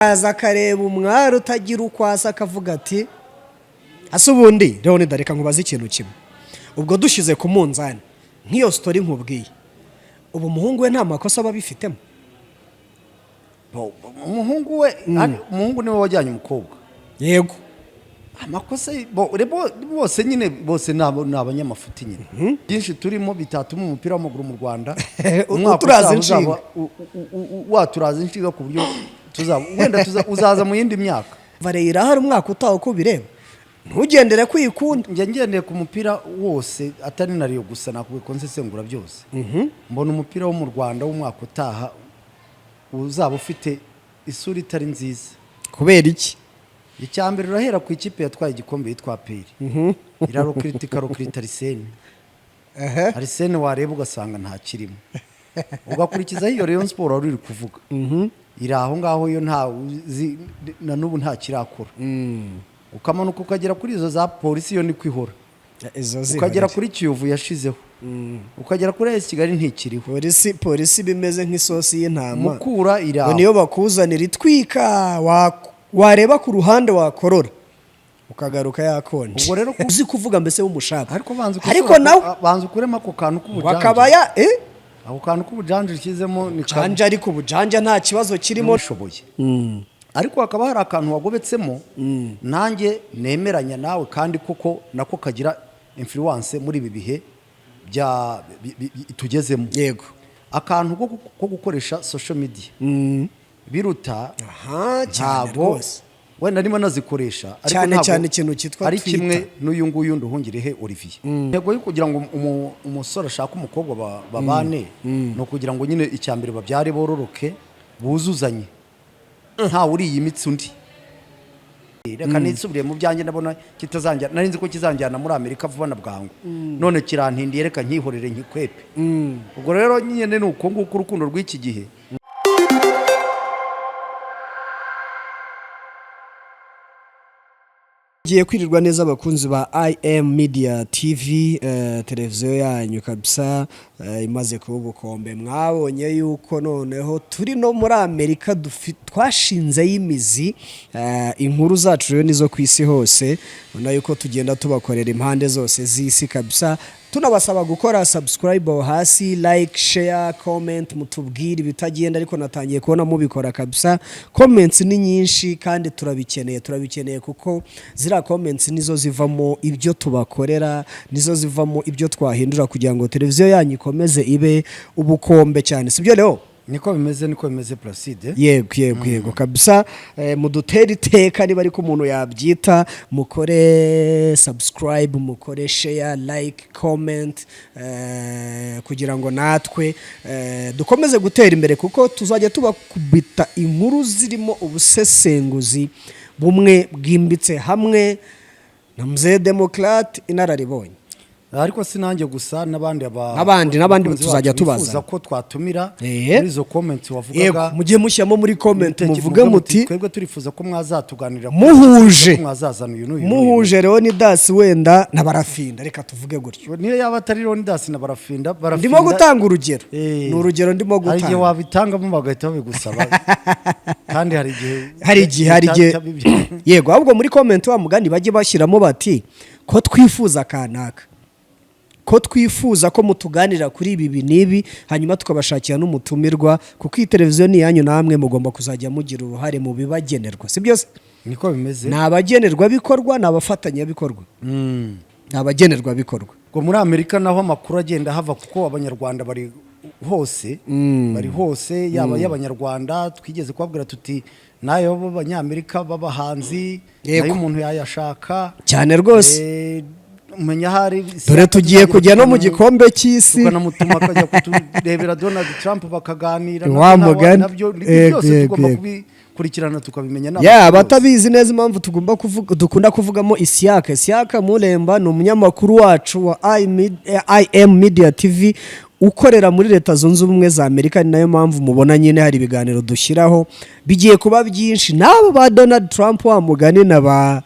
Aza akareba umwari utagira uko asa, akavuga ati: "Ase ubundi Leonida, reka nkubaze ikintu kimwe. Ubwo dushyize ku munzani nk'iyo story nkubwiye, ubu umuhungu we nta makosa aba abifitemo?" Umuhungu we, umuhungu niwe wajyanye umukobwa. Amakosa bose nyine, bose ni abanyamafuti nyine. Byinshi turimo bitatuma umupira w'amaguru mu Rwanda umwaka Uturaza utaha inshinga. Uzaba waturaza inshinga ku buryo tuzaba wenda uzaza mu yindi myaka. Vare irahari umwaka utaha, uko ubireba, ntugendere kwikunda. Njya ngendeye ku mupira wose, atari na Rayon gusa, nakubwiye ko nsesengura byose. Mbona umupira wo mu Rwanda w'umwaka utaha uzaba ufite isura itari nziza. Kubera iki? Icya mbere, urahera ku ikipe yatwaye igikombe yitwa APR, irarokirita, ikarokirita Arsene. Arsene wareba ugasanga ntakirimo. Ugakurikizaho iyo Rayon Sport wari uri kuvuga, iri aho ngaho yo, nta uzi na n'ubu nta kirakora. Ukamanuka ukagera kuri izo za Polisi, yo niko ihora. Izo Ukagera kuri Kiyovu yashizeho, ukagera kuri AS Kigali ntikiriho. Polisi bimeze nk'isosi y'intama. Mukura iri Ngo aho. niyo bakuzanira itwika, wareba ku ruhande wakorora ukagaruka yakonje. Ubwo rero Uzi kuvuga mbese w'umushaka. Ariko banza ukosore Ariko nawe banza ukuremo ako kantu k'ubujanja. Bakaba ya Ako kantu k'ubujanja ushyizemo ni kamwe. Janja, ariko ubujanja nta kibazo kirimo. Ushoboye, ariko hakaba hari akantu wagobetsemo nanjye nemeranya nawe, kandi koko nako kagira influence muri ibi bihe bya tugezemo. Akantu ko gukoresha social media biruta Aha cyane. Ntabwo Rwose. wenda ndimo nazikoresha, ariko Cyane ntabwo cyane ikintu cyitwa ari Twitter. kimwe n'uyu nguyu Nduhungirehe Olivier. Intego yo kugira ngo umusore ashake umukobwa babane ni ukugira ngo nyine icya mbere babyare, bororoke, buzuzanye, ntawe uriye imitsi undi. Reka nisubire mu byanjye, ndabona kitazanjyana. Nari nzi ko kizanjyana muri Amerika vuba na bwangu, none kirantindiye, reka nkihorere nkikwepe. Ubwo rero nyine ni uko nguko urukundo rw'iki gihe. Giye kwirirwa neza, abakunzi ba IM Media TV, televiziyo yanyu kabisa, imaze kuba ubukombe. Mwabonye yuko noneho turi no muri Amerika, twashinzeyo imizi. Inkuru zacu rero nizo ku isi hose. Ubona yuko tugenda tubakorera impande zose z'isi kabisa. Tunabasaba gukora subscribe aho hasi, like, share, comment, mutubwire ibitagenda. Ariko natangiye kubona mubikora kabisa, comments ni nyinshi kandi turabikeneye, turabikeneye, kuko ziriya comments nizo zivamo ibyo tubakorera, nizo zivamo ibyo twahindura kugira ngo televiziyo yanyu ikomeze ibe ubukombe cyane. Sibyo, Leo? Niko bimeze, niko bimeze, Placide. Yego kabisa. Mudutere iteka, niba ariko umuntu yabyita, mukore subscribe, mukore share, like, comment, kugira ngo natwe dukomeze gutera imbere, kuko tuzajya tubakubita inkuru zirimo ubusesenguzi bumwe bwimbitse hamwe na Mzee Democrate inararibonye. Ariko si nanjye gusa, n'abandi N'abandi abakunzi tuzajya bacu tubaza. bifuza ko twatumira muri izo comments wavugaga. Yego, mugiye mushyiramo muri comment, muvuge muti: "Twebwe turifuza ko mwazatuganirira, Muhuje. ko mwazazana uyu n'uyu n'uyu." Muhuje Leonidas wenda na Barafinda, reka tuvuge gutyo. Niyo yaba atari Leonidas na Barafinda, Barafinda. Ndimo gutanga urugero. Ni urugero ndimo Hari igihe gutanga. wabitangamo bagahita babigusaba, kandi hari igihe Hari igihe. Yego, ahubwo muri comment wa mugani bajye bashyiramo bati: "Ko twifuza kanaka, ko twifuza ko mutuganira kuri ibi n'ibi," hanyuma tukabashakira n'umutumirwa, kuko iyi televiziyo ni iyanyu, namwe mugomba kuzajya mugira uruhare mu bibagenerwa. Si byose? Niko bimeze. Ni abagenerwabikorwa, ni abafatanyabikorwa, ni abagenerwabikorwa. Ngo muri Amerika naho amakuru agenda hava, kuko Abanyarwanda bari hose, bari hose, yaba y'Abanyarwanda twigeze kubabwira tuti nayo b'Abanyamerika b'abahanzi, nayo umuntu yayashaka. Cyane rwose. Umenya ahari Dore tugiye kujya no mu gikombe cy'isi. Tukanamutuma akajya kuturebera Donald Trump bakaganira. Wa mugani. Nabyo byose tugomba kubikurikirana tukabimenya Ya. n'amakuru yose. Abatabizi neza impamvu tugomba kuvuga, dukunda kuvugamo Isiyaka, Isiyaka Muremba ni umunyamakuru wacu wa IM Media TV ukorera muri Leta Zunze Ubumwe za Amerika. Ni nayo mpamvu mubona nyine hari ibiganiro dushyiraho, bigiye kuba byinshi, n'abo ba Donald Trump wa mugani, na ba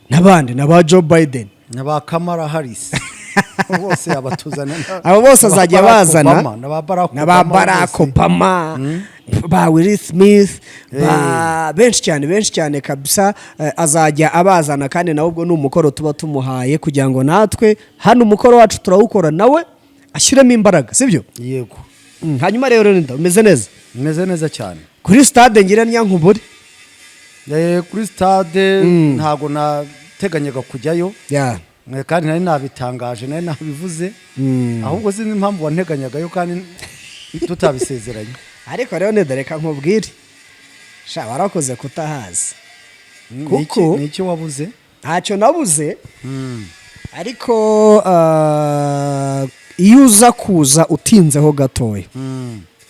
n'abandi, na ba Joe Biden. Na ba Kamala Harris. Bose yabatuzana. Abo bose azajya na ba Barack bazana. Obama, na ba Barack Na ba Obama Barack bose. Obama, ba Will Smith, ba benshi cyane, benshi cyane kabisa. Azajya abazana, kandi nawe ubwo ni umukoro tuba tumuhaye kugira ngo natwe hano umukoro wacu turawukora, nawe ashyiremo imbaraga, sibyo? Yego. Hanyuma rero Linda, umeze neza? Meze neza cyane. Kuri stade ngira nyankubure. Kuri stade ntabwo nateganyaga kujyayo. Kandi nari nabitangaje, nari nabivuze. Ahubwo sinzi impamvu wanteganyagayo kandi tutabisezeranye. Ariko rero nida, reka nkubwire sha, warakoze kutahaza. Kuko- Ni iki wabuze? Ntacyo nabuze, ariko iyo uza kuza utinzeho gatoya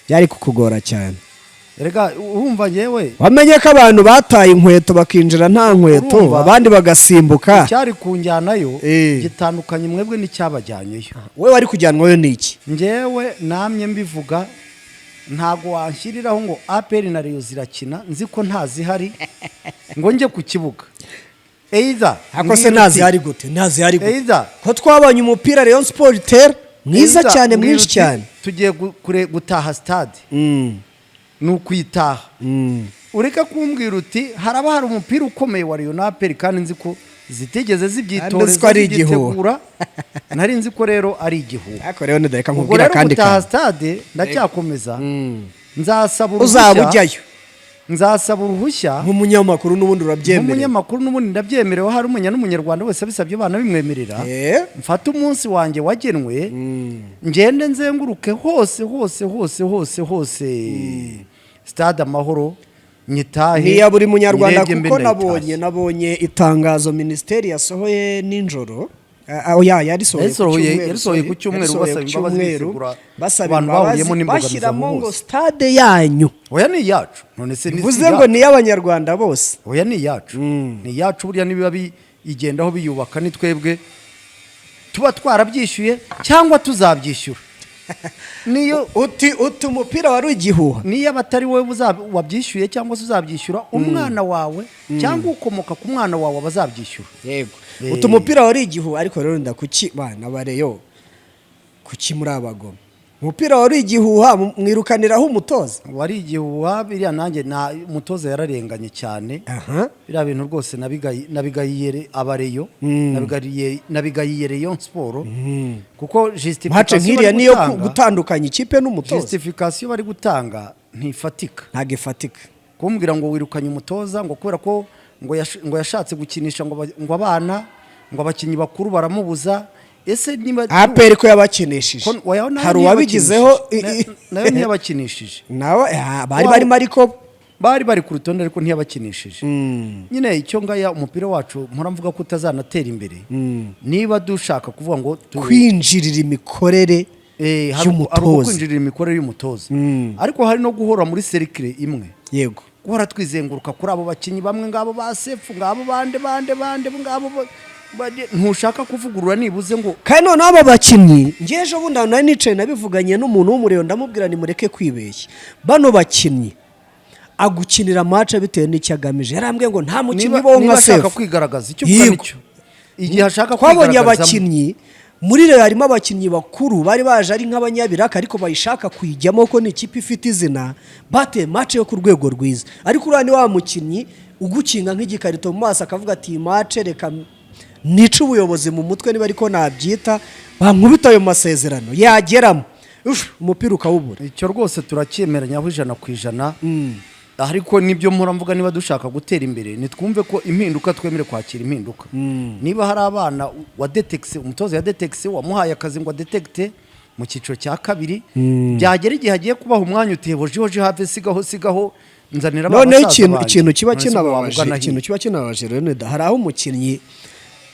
byari kukugora cyane. Erega urumva yewe. Wamenye ko abantu bataye inkweto bakinjira nta nkweto, Urumva? abandi bagasimbuka. Icyari kunjyanayo gitandukanye mwebwe n'icyabajyanyeyo. Wowe wari kujyanwayo n'iki? Njyewe namye mbivuga, ntabwo wanshyiriraho ngo APR na Rayon zirakina nzi ko ntazihari ngo njye ku kibuga, either Ako se ntazihari gute? Ntazihari gute? Either Ko twabonye umupira Rayon Sport itera mwiza either cyane, mbwira mwinshi uti, cyane. Tugiye gutaha stade, ni ukuyitaha. Ureka kumbwira uti haraba hari umupira ukomeye wa Rayon na APR kandi nzi ko zitigeze Kandi nzi zibyitoreza, ko ari igihuha. zibyitegura. Nari nzi ko rero ari igihuha. Ariko rero reka Ubwo nkubwire rero akandi gutaha kantu. stade ndacyakomeza, nzasaba Uzaba uruhushya. ujyayo Nzasaba uruhushya. Nk'umunyamakuru n'ubundi urabyemerewe. Nk'umunyamakuru n'ubundi ndabyemerewe, hari umunya n'umunyarwanda wese abisabye banabimwemerera. Mfate umunsi wanjye wagenwe, ngende nzenguruke hose hose hose hose hose Stade Amahoro, nyitahe. Ni iya buri munyarwanda. Nyirebye mbe Kuko ndayitashye. nabonye itangazo minisiteri yasohoye nijoro. Ah, oya, yarisohoye ku Yarisohoye- cyumweru, yarisohoye sorry. ku cyumweru, Yarisohoye basaba ku imbabazi, cyumweru, bisegura basaba abantu imbabazi, bahuriyemo n'imbogamizi bashyiramo aho ngo hose. stade yanyu. Oya, ni iyacu. None se ni si Bivuze iyacu? ngo ni iy'abanyarwanda bose. Oya, ni iyacu, ni iyacu. Burya nibiba biyigendaho biyubaka, ni twebwe tuba twarabyishyuye cyangwa tuzabyishyura, niyo. Uti umupira wari igihuha. Niyo aba atari wowe wabyishyuye cyangwa se uzabyishyura, umwana wawe cyangwa ukomoka ku mwana wawe abazabyishyura. Yego. Uti umupira wari igihuha. Ariko rero ndakuki bana bareyo, kuki muri abagome? Umupira wari igihuha, mwirukaniraho umutoza. Wari igihuha biriya. Nanjye na umutoza yararenganye cyane. Biriya bintu rwose nabigayiye abareyo, nabigayiye Rayon Sport, kuko Match justification nk'iriya bari niyo gutanga, gutandukanya ikipe n'umutoza. Justification bari gutanga ntifatika. Ntabwo ifatika. Kumbwira ngo wirukanye umutoza ngo kubera ko ngo yashatse gukinisha ngo abana, ngo abakinnyi bakuru baramubuza, ese niba APR ko yabakinishije? Oya, nayo Hari uwabigizeho? ntiyabakinishije. Nayo ntiyabakinishije. Nawe bari barimo, ariko Bari bari ku rutonde, ariko ntiyabakinishije nyine. Icyo ngaya, umupira wacu mpora mvuga ko utazanatera imbere niba dushaka kuvuga ngo kwinjirira imikorere Hari y'umutoza. ukwinjirira imikorere y'umutoza, ariko hari no guhora muri cercle imwe, guhora twizenguruka kuri abo bakinnyi bamwe, ngabo ba Sefu, ngabo bande bande bande, ngabo ntushaka kuvugurura nibuze ngo Kandi noneho abo bakinnyi, ngewe ejo bundi ahantu nari nicaye nabivuganye n'umuntu w'umuriro, ndamubwira ni mureke kwibeshya, bano bakinnyi agukinira match bitewe n'icyo agamije. Yarambwiye ngo nta mukinnyi niba ubaho niba nka ashaka Sefu. kwigaragaza, icyo uvuga nicyo, igihe ashaka Twabonye kwigaragarizamo. abakinnyi muri Rayon, harimo abakinnyi bakuru bari baje ari nk'abanyabiraka, ariko bayishaka kuyijyamo ko ni ikipe ifite izina, bateye match yo ku rwego rwiza. Ariko uriya ni wa mukinnyi ugukinga nk'igikarito mu maso, akavuga ati iyi match reka nice ubuyobozi mu mutwe, niba ariko nabyita, bankubita ayo masezerano, yageramo. Uf, umupira ukawubura. Icyo rwose turacyemeranyaho 100%. Ariko nibyo mpora mvuga, niba dushaka gutera imbere, nitwumve ko impinduka, twemere kwakira impinduka. Niba hari abana wa detekise, umutoza ya detekise, wamuhaye akazi ngo adetekite mu cyiciro cya kabiri, byagera igihe agiye kubaha umwanya, uti hoji hoji, have, sigaho sigaho, nzanira ba Noneho basaza ikintu banjye. ikintu kiba None se ubwo waba kinababaje, ugana ikintu hehe? kiba kinababaje rero, hari aho umukinnyi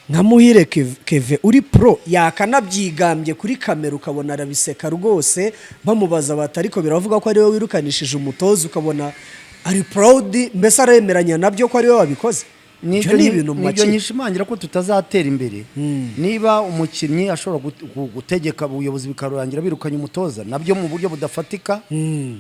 nka Muhire Keve uri pro yakanabyigambye kuri kamera, ukabona arabiseka rwose. Bamubaza bati ariko biravuga ko ari we wirukanishije umutoza, ukabona ari proud, mbese aremeranya nabyo ko ari we wabikoze. Ibyo ni ibintu mu Nibyo makipe. nyishimangira ko tutazatera imbere niba umukinnyi ashobora gutegeka ubuyobozi, bikarangira birukanye umutoza, nabyo mu buryo budafatika.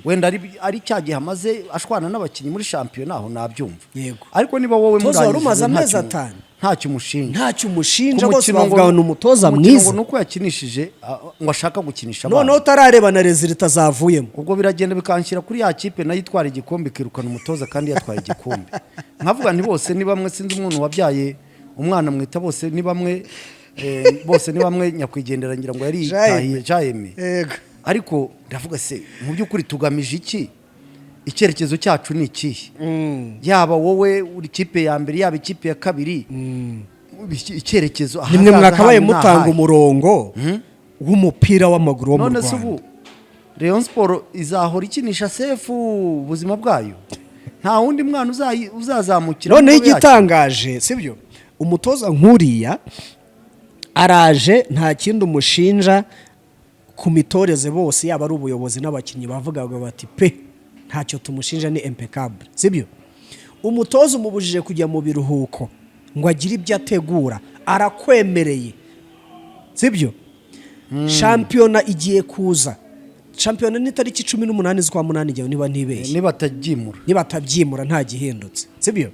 Wenda ari cya gihe amaze ashwana n'abakinnyi muri shampiyona, aho nabyumva. Yego. Ariko niba wowe Umutoza wari murangije umaze nta amezi kintu- 5. Ntacyo umushinja. Ntacyo umushinja. Ku Bose mukino bavuga ngo ni umutoza umukino mwiza. Ngo ni uko yakinishije, ngo ashaka gukinisha abana. Noneho utarareba na résultat zavuyemo. Ubwo biragenda bikanshyira kuri ya kipe nayo itwara igikombe ikirukana umutoza kandi yatwaye igikombe, nkavuga nti bose ni bamwe. Sinzi umuntu wabyaye umwana mwita bose ni bamwe, bose ni bamwe. Nyakwigendera ngira ngo yari yitahiye Jaime. Yego. Ariko ndavuga se, mu by'ukuri tugamije iki? Icyerekezo cyacu ni ikihe? Yaba wowe uri ikipe ya mbere, yaba ikipe ya kabiri, icyerekezo Nimwe ahazaza mwakabaye hanyu ni mutanga ahahe? umurongo w'umupira w'amaguru wo mu None se Rwanda. ubu Rayon Sport izahora ikinisha Sefu ubuzima bwayo? Nta wundi mwana uzazamukira Noneho ngo abe yakina? igitangaje, sibyo, umutoza nk'uriya araje, nta kindi umushinja ku mitoreze. Bose, yaba ari ubuyobozi n'abakinnyi, bavugaga bati pe, ntacyo tumushinja, ni impeccable, sibyo? Umutoza umubujije kujya mu biruhuko ngo agire ibyo ategura, arakwemereye, sibyo? Shampiyona igiye kuza, shampiyona ni tariki 18 z'ukwa munani igihe, niba ntibeshye. Nibatabyimura. Niba atabyimura, nta gihindutse, sibyo?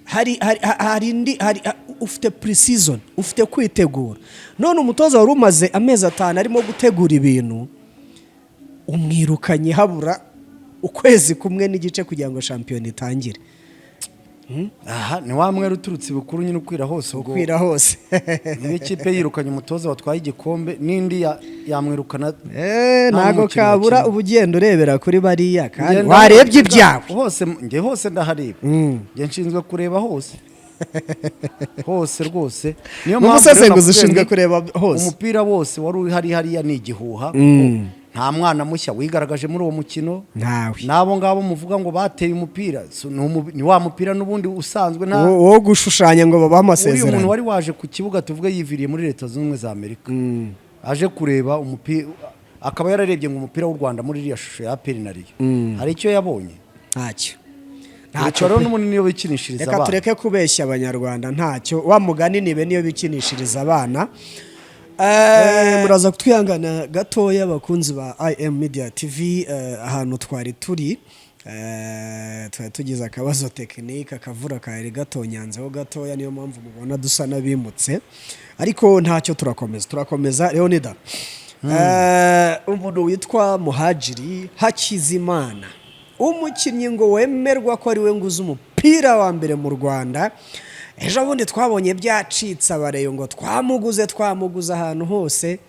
Hari indi hari ufite pre-season, ufite kwitegura. None umutoza wari umaze amezi 5 arimo gutegura ibintu, umwirukanye habura ukwezi kumwe n'igice kugira ngo shampiyona itangire. Aha ni wa mwere uturutse ibukuru nyine ukwira hose ubwo. Ukwira hose. Niba ikipe yirukanye umutoza watwaye igikombe, n'indi yamwirukana. Nta Ntago n'umukino kabura. bakina. Uba ugenda urebera kuri bariya kandi warebye ibyawe. Hose, njye hose ndahareba. Njye nshinzwe kureba hose hose rwose. Niyo mpamvu rero N'umusesenguzi nakubwiye ushinzwe nti kureba hose. Umupira wose wari uri hari hariya ni igihuha, kuko nta mwana mushya wigaragaje muri uwo mukino. Ntawe. N'abo ngabo muvuga ngo bateye umupira, so, ni wa mupira n'ubundi usanzwe, nta Wo gushushanya ngo babahe uriya muntu amasezerano. wari waje ku kibuga, tuvuge yiviriye muri Leta Zunze Ubumwe za Amerika, aje kureba umupira, akaba yararebye ngo umupira w'u Rwanda muri iriya shusho ya APR na Rayon, hari icyo yabonye? Ntacyo. Ntacyo. Ntacyo Rero pe. n'ubundi niyo bikinishiriza Reka abana. tureke kubeshya Abanyarwanda, ntacyo. Wa mugani nibe niyo bikinishiriza abana. Muraza kutwihangana gatoya, abakunzi ba IM Media TV. Ahantu twari turi, twari tugize akabazo technique, akavura kari gatonyanzeho gatoya, niyo mpamvu mubona dusa n'abimutse, ariko ntacyo, turakomeza, turakomeza. Leonida, umuntu witwa Muhajiri Hakizimana, umukinnyi ngo wemerwa ko ari we nguze umupira wa mbere mu Rwanda, ejo bundi twabonye byacitse, abareyo ngo twamuguze, twamuguze ahantu hose,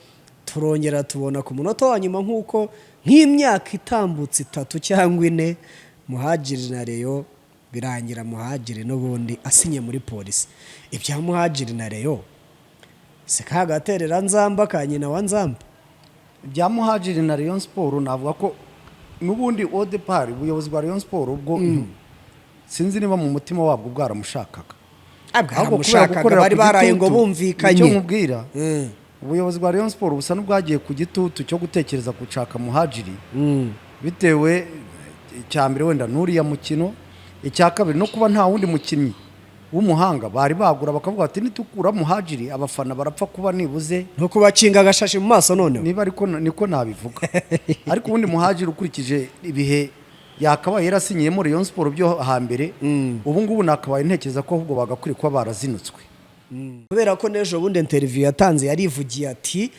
turongera tubona ku munota wa nyuma, nk'uko nk'imyaka itambutse 3 cyangwa 4, Muhajiri na Rayon birangira Muhajiri n'ubundi asinye muri Polisi. Ibya Muhajiri na Rayon si kagaterera nzamba ka nyina wa nzamba? Ibya Muhajiri na Rayon Sport, navuga ko n'ubundi au départ ubuyobozi bwa Rayon Sport ubwo sinzi niba mu mutima wabwo bwaramushakaga. Ahubwo kubera Bwaramushakaga, gukorera bari ku baraye ngo gitutu, bumvikanye. nicyo nkubwira. Ubuyobozi bwa Rayon Sport busa n'ubwagiye ku gitutu cyo gutekereza gushaka Muhajiri, bitewe icya mbere wenda n'uriya mukino, icya kabiri no kuba nta wundi mukinnyi w'umuhanga bari bagura, bakavuga bati nitukura Muhajiri abafana barapfa kuba nibuze No kubakinga agashashi mu maso noneho. Niba ariko niko nabivuga, ariko ubundi Muhajiri ukurikije ibihe yakabaye yarasinyiyemo Rayon Sport byo hambere, ubu ngubu nakabaye ntekereza ko ahubwo bagakwiriye kuba barazinutswe. Kubera ko n'ejo bundi interview yatanze yarivugiye ati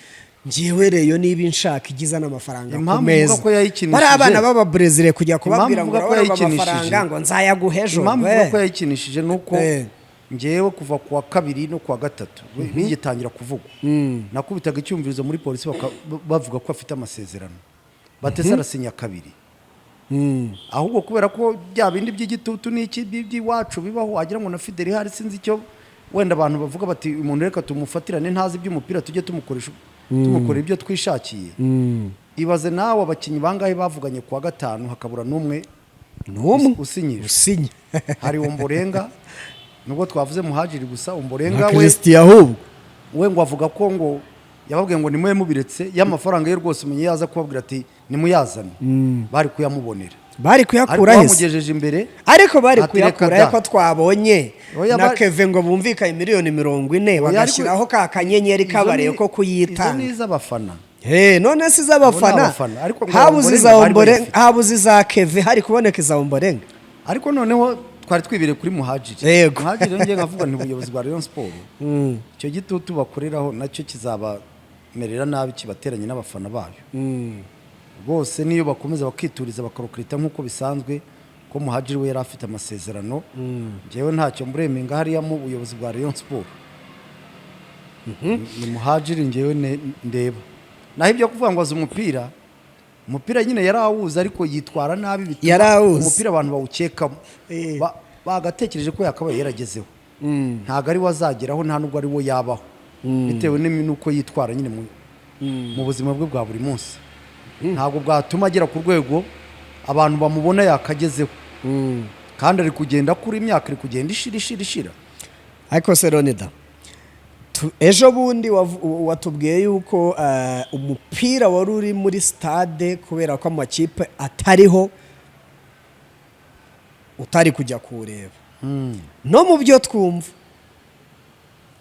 ngewe Rayon niba inshaka igiza n'amafaranga ku Impamvu meza. mvuga ko yayikinishije- Bari abana b'ababrezil kujya kubabwira Impamvu ngo mvuga ko urabona ngo yayikinishije- amafaranga ngo nzayaguha ejo. Impamvu we. mvuga ko yayikinishije ni uko ngewe kuva ku wa kabiri no ku wa gatatu bigitangira kuvugwa, nakubitaga icyumvirizo muri Polisi, bavuga ko afite amasezerano, batese arasinya kabiri. Ahubwo kubera ko bya bindi by'igitutu n'iki by'iwacu bibaho, wagira ngo na Fideli hari sinzi icyo wenda abantu bavuga bati umuntu reka tumufatirane, ntazi iby'umupira, tujye tumukoresha, tumukorera ibyo twishakiye. Ibaze nawe, abakinnyi bangahe bavuganye ku wa gatanu hakabura n'umwe N'umwe usinyishwa? Usinya. Hari Omborenga, nubwo twavuze Muhajiri gusa, Omborenga Na we Christian ahubwo. We ngo avuga ko ngo yababwiye ngo nimwe mubiretse y'amafaranga ye rwose, umenye yaza kubabwira ati nimuyazane, bari kuyamubonera. Bari Ariko kuyakura hese? bamugejeje imbere Ariko bari ati reka kuyakura da. ko twabonye Oya, na Keve ngo bumvikanye miliyoni 40, Oya, bagashyiraho ka kanyenyeri Izo kabareye ko izo kuyitanga. ni iz'abafana. He, none si iz'abafana? Abo ni abafana, ariko ngo Habuze Omborenga iza bari Omborenga, bayifite. habuze iza Keve, hari kuboneka iza Omborenga. Ariko noneho Twari twibereye kuri Muhajiri. Yego. Muhajiri rero ngiye nkavuga nti ubuyobozi bwa Rayon Sport, icyo gitutu bakoreraho nacyo kizabamerera nabi, kibateranye n'abafana bayo rwose. Niyo bakomeza bakituriza, bakarokirita nk'uko bisanzwe, ko Muhajiri we yari afite amasezerano, ngewe ntacyo mburemenga hariya mu buyobozi bwa Rayon Sport. Ni Muhajiri ngewe ndeba. Naho ibyo kuvuga ngo azi umupira, umupira nyine yari awuzi, ariko yitwara nabi, bituma Yari awuzi. umupira abantu bawukekamo. Bagatekereje ko yakabaye yaragezeho. Ntabwo ari we azageraho, nta nubwo ari we yabaho, bitewe n'uko yitwara nyine mu buzima bwe bwa buri munsi. Ntabwo bwatuma agera ku rwego abantu bamubona yakagezeho, kandi ari kugenda akura, imyaka iri kugenda ishira, ishira, ishira. Ariko se Leonida, ejo bundi watubwiye yuko umupira wari uri muri stade, kubera ko amakipe atariho, utari kujya kuwureba. No mu byo twumva,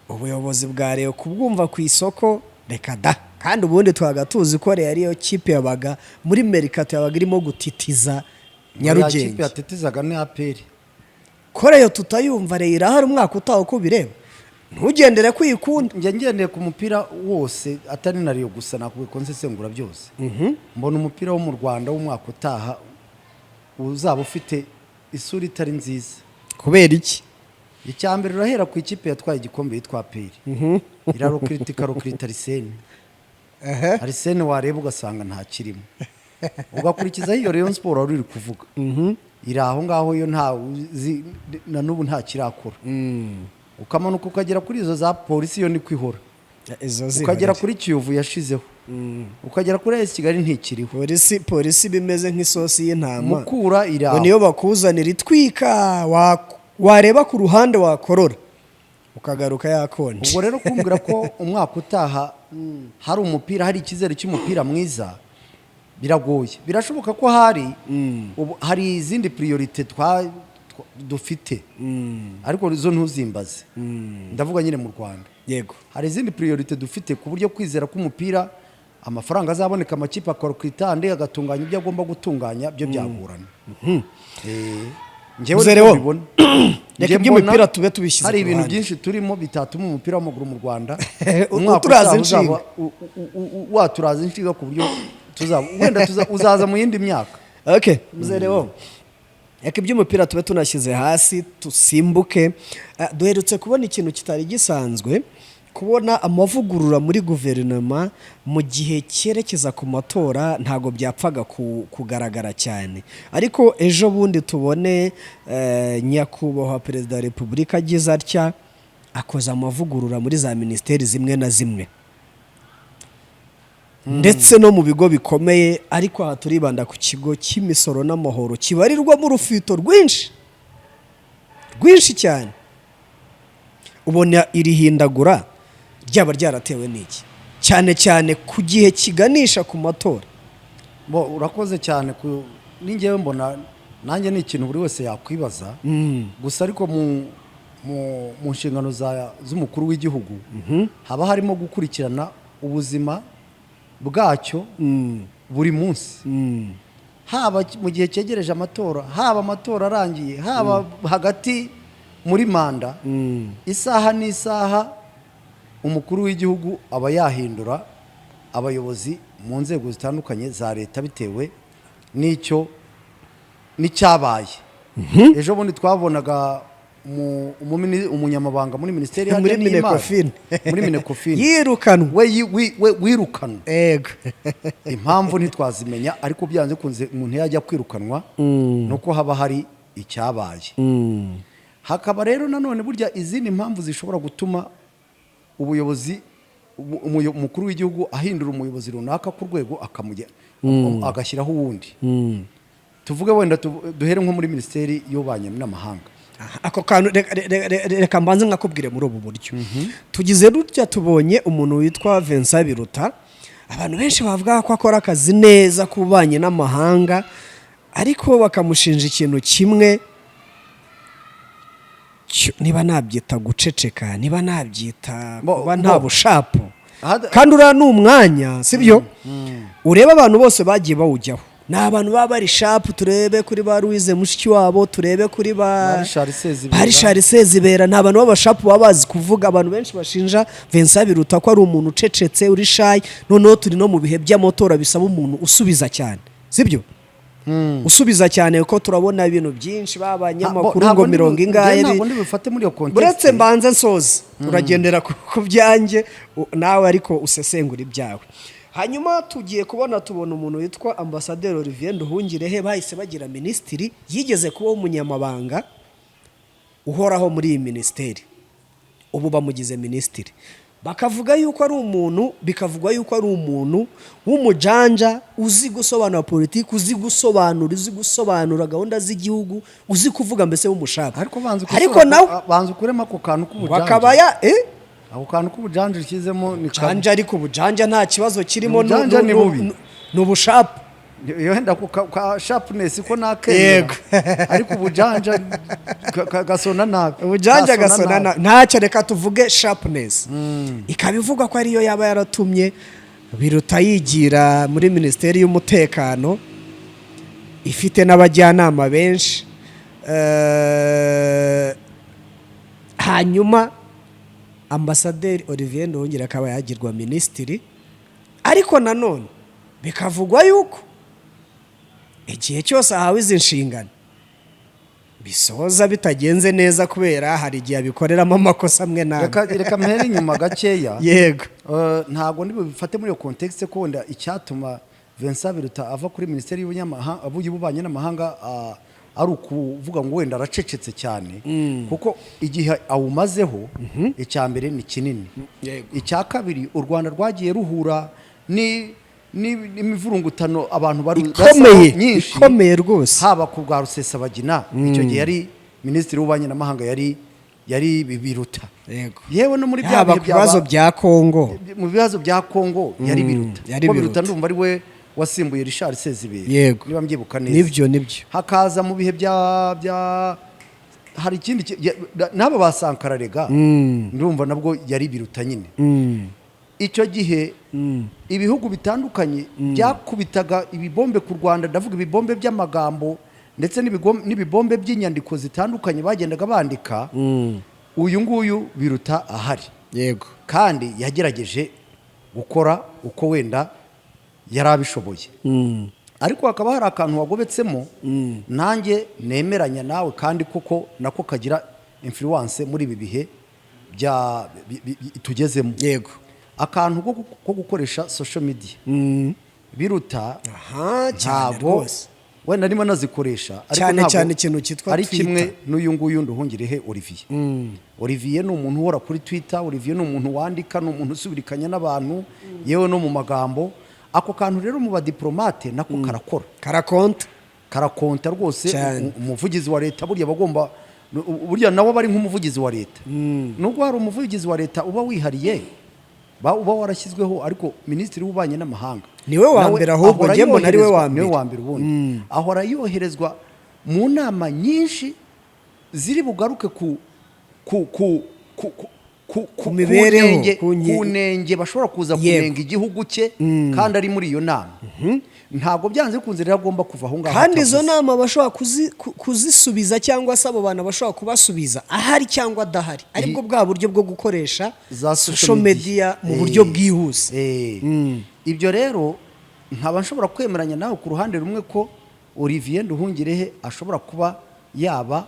ubuyobozi bwa Rayon kubwumva ku isoko, reka da. Kandi ubundi twaga tuzi ko Rayon ariyo kipe yabaga muri mercato, yabaga irimo gutitiza Ya kipe Nyarugenge. Yatitizaga ni APR. Ko Rayon tutayumva? Rayon irahari umwaka utaha uko ubireba, ntugendere ko uyikunda. Njya ngendeye ku mupira wose, atari na Rayon gusa, nakubwiye ko nsesengura byose. Mbona umupira wo mu Rwanda w'umwaka utaha uzaba ufite isura itari nziza. Kubera iki? Icya mbere, urahera ku ikipe yatwaye igikombe yitwa APR, irarokirita, ikarokirita Arsene. Arsene wareba ugasanga ntakirimo. Ugakurikizaho iyo Rayon Sport wari uri kuvuga, iri aho ngaho yo, nta uzi na n'ubu nta kirakora. Ukamanuka ukagera kuri izo za Polisi, yo niko ihora. Izo Ukagera kuri Kiyovu yashizeho, ukagera kuri AS Kigali ntikiriho. Polisi bimeze nk'isosi y'intama. Mukura iri Ngo aho. niyo bakuzanira itwika, wareba ku ruhande wakorora, ukagaruka yakonje. Ubwo rero kumbwira ko umwaka utaha hari umupira, hari icyizere cy'umupira mwiza, biragoye. Birashoboka ko hari ubu, hari izindi priorité dufite, ariko izo ntuzimbaze. Ndavuga nyine mu Rwanda. Hari izindi priorité dufite, ku buryo kwizera ko umupira amafaranga azaboneka, amakipe akora ku itande, agatunganya ibyo agomba gutunganya, byo byagorana. Njyewe Muzehe niko Leon, mbibona. reka Njye iby'imipira mbona tube tubishyize hari ku ibintu ruhande. byinshi turimo bitatuma umupira w'amaguru mu Rwanda umwaka Uturaza utaha inshinga. uzaba waturaza inshinga, ku buryo tuzaba wenda uzaza mu yindi myaka. Okay, muzehe Leon, reka iby'umupira tube tunashyize hasi, tusimbuke. Duherutse kubona ikintu kitari gisanzwe, kubona amavugurura muri guverinoma mu gihe cyerekeza ku matora. Ntabwo byapfaga kugaragara cyane, ariko ejo bundi tubone nyakubahwa Perezida wa Repubulika agize atya, akoze amavugurura muri za minisiteri zimwe na zimwe, ndetse no mu bigo bikomeye. Ariko aha turibanda ku Kigo cy'Imisoro n'Amahoro, kibarirwamo urufito rwinshi rwinshi cyane. Ubona iri hindagura ryaba ryaratewe n'iki, cyane cyane ku gihe kiganisha ku matora? Bo, urakoze cyane. Ku ningewe mbona nanjye ni ikintu buri wese yakwibaza gusa, ariko mu nshingano z'umukuru w'igihugu haba harimo gukurikirana ubuzima bwacyo buri munsi, haba mu gihe cyegereje amatora, haba amatora arangiye, haba hagati muri manda. Isaha n'isaha umukuru w'igihugu aba yahindura abayobozi mu nzego zitandukanye za leta, bitewe n'icyo n'icyabaye. Ejo bundi twabonaga umunyamabanga muri minisiteri Muri y'imari, Minecofin. Muri Minecofin. Yirukanwa. We wirukanwa. Impamvu ntitwazimenya, ariko byanze bikunze umuntu yajya kwirukanwa nuko haba hari icyabaye. Hakaba rero nanone burya izindi mpamvu zishobora gutuma ubuyobozi umukuru w'igihugu ahindura umuyobozi runaka ku rwego, agashyiraho uwundi. Tuvuge wenda duhere nko muri Minisiteri y'Ububanyi n'Amahanga. Aha, ako kantu reka mbanze nkakubwire muri ubu buryo. Tugize dutya, tubonye umuntu witwa Vincent Biruta, abantu benshi bavuga ko akora akazi neza k'ububanyi n'amahanga, ariko bakamushinja ikintu kimwe niba nabyita guceceka, niba nabyita kuba nta bushapu. Kandi uriya ni umwanya, sibyo? Ureba abantu bose bagiye bawujyaho. Ni abantu baba bari sharp. Turebe kuri ba Louise Mushikiwabo, turebe kuri ba Ba Richard Sezibera. Ba Richard Sezibera, ni abantu b'aba sharp, baba bazi kuvuga. Abantu benshi bashinja Vincent Biruta ko ari umuntu ucecetse, uri shy. Noneho turi no mu bihe by'amatora, bisaba umuntu usubiza cyane, sibyo? Usubiza cyane, kuko turabona ibintu byinshi, b'abanyamakuru ngo mirongo ingahe. Ntabwo ndi bufate muri iyo context. Buretse mbanze nsoze, uragendera ku byanjye, nawe ariko usesengura ibyawe. Hanyuma tugiye kubona, tubona umuntu witwa Ambasaderi Olivier Nduhungirehe bahise bagira minisitiri. Yigeze kuba umunyamabanga uhoraho muri iyi minisiteri, ubu bamugize minisitiri. Bakavuga yuko ari umuntu, bikavugwa yuko ari umuntu w'umujanja, uzi gusobanura politiki, uzi gusobanura gahunda z'igihugu, uzi kuvuga, mbese w'umu sharp. Ariko banza Ariko nawe banza ukuremo ako kantu k'ubujanja. Bakaba ya Ako kantu k'ubujanja ushyizemo ni kabi. Janja, ariko ubujanja nta kibazo kirimo. Ubujanja ni bubi. Ni ubu sharp. Wenda ku ka sharpness ko nakemera, ariko ubujanja gasona nabi. Ubujanja Gasona gasona nabi. Ntacyo, reka tuvuge sharpness. Ikaba ivuga ko ariyo yaba yaratumye Biruta yigira muri Minisiteri y'Umutekano ifite n'abajyanama benshi. Hanyuma Ambasaderi Olivier Nduhungirehe akaba yagirwa minisitiri, ariko nanone bikavugwa yuko igihe cyose ahawe izi nshingano bisoza bitagenze neza, kubera hari igihe abikoreramo amakosa amwe n'amwe. Reka mpere inyuma gakeya. Yego. Ntabwo ndi bufate muri iyo context ko wenda icyatuma Vincent Biruta ava kuri Minisiteri y'Ububanyi n'Amahanga ari ukuvuga ngo wenda aracecetse cyane, kuko igihe awumazeho, icya mbere ni kinini. Icya kabiri, u Rwanda rwagiye ruhura n'imivurungutano abantu bari Ikomeye. nyinshi, Ikomeye rwose. haba ku bwa Rusesabagina, icyo gihe yari minisitiri w'ububanyi n'amahanga, yari Biruta. Yewe no muri bya Yaba bihe ku bibazo bya Kongo. Mu bibazo bya Kongo yari Biruta. Yari Kuko Biruta Biruta. ndumva ari we wasimbuye Richard Sezibera, niba mbyibuka neza. Nibyo, nibyo. Hakaza mu bihe bya hari ikindi n'aba ba Sankara rega, ndumva nabwo yari Biruta nyine. Icyo gihe ibihugu bitandukanye byakubitaga ibibombe ku Rwanda, ndavuga ibibombe by'amagambo ndetse n'ibibombe by'inyandiko zitandukanye bagendaga bandika, uyu nguyu Biruta ahari. Kandi yagerageje gukora uko wenda yari abishoboye, ariko hakaba hari akantu wagobetsemo nanjye nemeranya nawe, kandi koko nako kagira influence muri ibi bihe bya tugezemo. Akantu ko gukoresha social media, Biruta Aha cyane. ntabwo Rwose. wenda ndimo nazikoresha, ariko Cyane, ntabwo cyane ikintu cyitwa ari Twitter. kimwe n'uyu nguyu Nduhungirehe Olivier. Olivier ni umuntu uhora kuri Twitter, Olivier ni umuntu wandika, ni umuntu usubirikanya n'abantu, yewe no mu magambo. Ako kantu rero mu badiplomate nako karakora. Karakonta. Karakonta rwose. Cyane. Umuvugizi wa leta burya bagomba, burya nawe aba ari nk'umuvugizi wa leta, nubwo hari umuvugizi wa leta uba wihariye, uba warashyizweho, ariko minisitiri w'ububanyi n'amahanga Niwe wa nawe mbere ahubwo, ahora njye mbona ari we yoherezwa- wa mbere. Niwe wa mbere ubundi, ahora yoherezwa mu nama nyinshi ziri bugaruke ku mibereho, ku nenge bashobora kuza kunenga igihugu cye, kandi ari muri iyo nama. Ntabwo byanze bikunze rero agomba kuva aho ngaho Kandi izo atavuze. nama bashobora kuzisubiza, cyangwa se abo bantu bashobora kubasubiza ahari cyangwa adahari, aribwo bwa buryo bwo gukoresha za social media mu buryo bwihuse. Ibyo rero nkaba nshobora kwemeranya nawe ku ruhande rumwe ko Olivier Nduhungirehe ashobora kuba yaba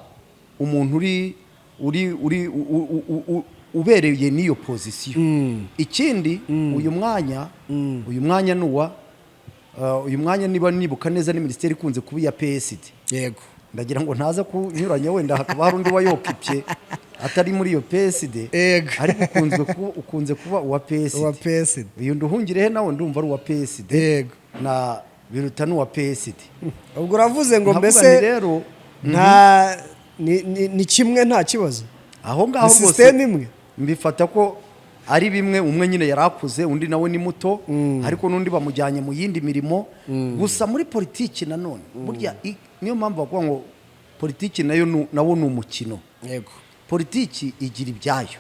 umuntu uri ubereye n'iyo position. Ikindi, uyu mwanya ni uwa uyu mwanya, niba nibuka neza, ni minisiteri ikunze kuba iya PSD. Ndagira ngo ntaza kunyuranya, wenda hakaba hari undi wayokipye atari muri iyo PSD. Ariko ukunze kuba uwa PSD. Uwa PSD. Uyu Nduhungirehe nawe ndumva ari uwa PSD. Na Biruta ni uwa PSD. Ubwo uravuze ngo Nkavuga mbese nti rero nta ni kimwe, nta kibazo. Aho ngaho Ni rwose system imwe. mbifata ko ari bimwe. Umwe nyine yari akuze, undi nawe ni muto, ariko n'undi bamujyanye mu yindi mirimo. Gusa muri politiki nanone burya niyo mpamvu bavuga ngo politiki nayo nawo ni umukino. Politiki igira ibyayo.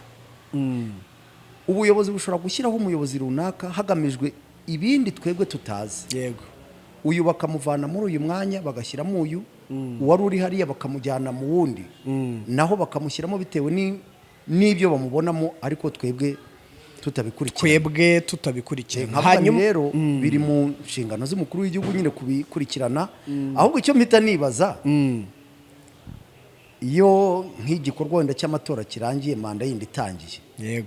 Ubuyobozi bushobora gushyiraho umuyobozi runaka hagamijwe ibindi twebwe tutazi. Uyu bakamuvana muri uyu mwanya bagashyiramo uyu, uwari uri hariya bakamujyana mu wundi, naho bakamushyiramo bitewe n'ibyo bamubonamo, ariko twebwe tutabikurikirana. Twebwe tutabikurikirana. Nkavuga nti Hanyuma rero biri mu nshingano z'umukuru w'igihugu nyine kubikurikirana. Ahubwo icyo mpita nibaza, iyo nk'igikorwa wenda cy'amatora kirangiye, manda yindi itangiye,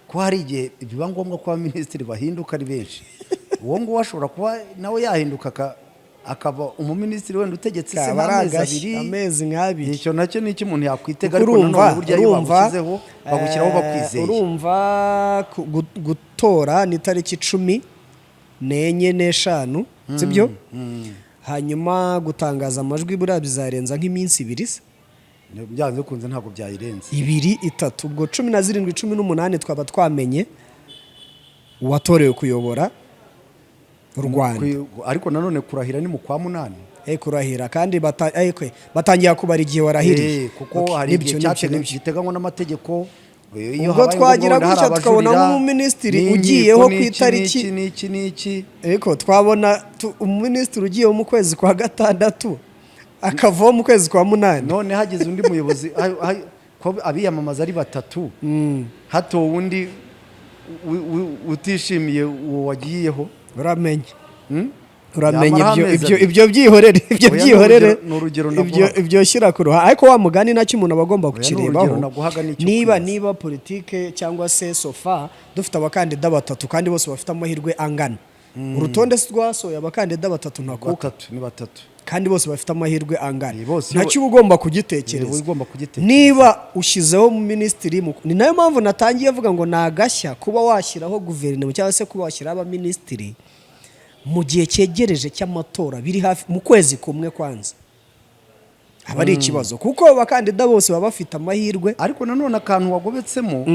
ko hari igihe biba ngombwa ko abaminisitiri bahinduka ari benshi, uwo nguwo ashobora kuba nawe yahinduka akaba umuminisitiri wenda utegetse se Kaba ari nk'amezi agashya, 2. Amezi nk'abiri. Icyo nacyo ni icyo umuntu yakwitega, Kuko ariko urumva nanone burya iyo urumva bagushyizeho, bagushyiraho bakwizeye. Urumva gutora ni tariki 14 n'eshanu, sibyo? Hanyuma gutangaza amajwi buriya bizarenza nk'iminsi 2 se? Byanze bikunze ntabwo byayirenze. 2, 3, ubwo 17, 18 twaba twamenye uwatorewe kuyobora u Rwanda. Ariko nanone kurahira ni mu kwa munani. Kurahira kandi batangira kubara igihe warahiriye. Kuko Okay, hari nibyo, igihe nibyo, nibyo. giteganywa n'amategeko. Iyo Ubwo habaye twagira ngombwa wenda gutya hari tukabona abajurira, nk'umuminisitiri n'inkiko, ugiyeho ku n'iki, itariki n'iki n'iki n'iki. Ariko twabona umuminisitiri ugiyeho mu kwezi kwa gatandatu akavaho mu kwezi kwa munani. None hagize undi muyobozi, ko abiyamamaza ari batatu, hatowe undi utishimiye uwo wagiyeho. Uramenye, uramenye. Yamara Ibyo amezi ibyo 2. Ibyo byihorere, ibyo Oya, ni byihorere. ni urugero Ibyo naguhaga. ibyo shyira ku ruhande, ariko wa mugani nacyo umuntu aba agomba Oya, ni urugero kukirebaho. naguhaga, ni icyo Niba kwibaza. niba politike cyangwa se sofa dufite abakandida batatu kandi bose bafite amahirwe angana, urutonde si rwasohoye abakandida batatu ntakuka? Batatu, ni batatu. Kandi bose bafite amahirwe angana. Bose Ntacyo uba ugomba kugitekereza. Uba ugomba kugitekereza. Niba ushyizeho minisitiri ni nayo mpamvu natangiye avuga ngo ni agashya kuba washyiraho guverinoma cyangwa se kuba washyiraho abaminisitiri mu gihe cyegereje cy'amatora, biri hafi mu kwezi kumwe. Kwanza aba ari ikibazo kuko abakandida bose baba bafite amahirwe. Ariko nanone akantu wagobetsemo,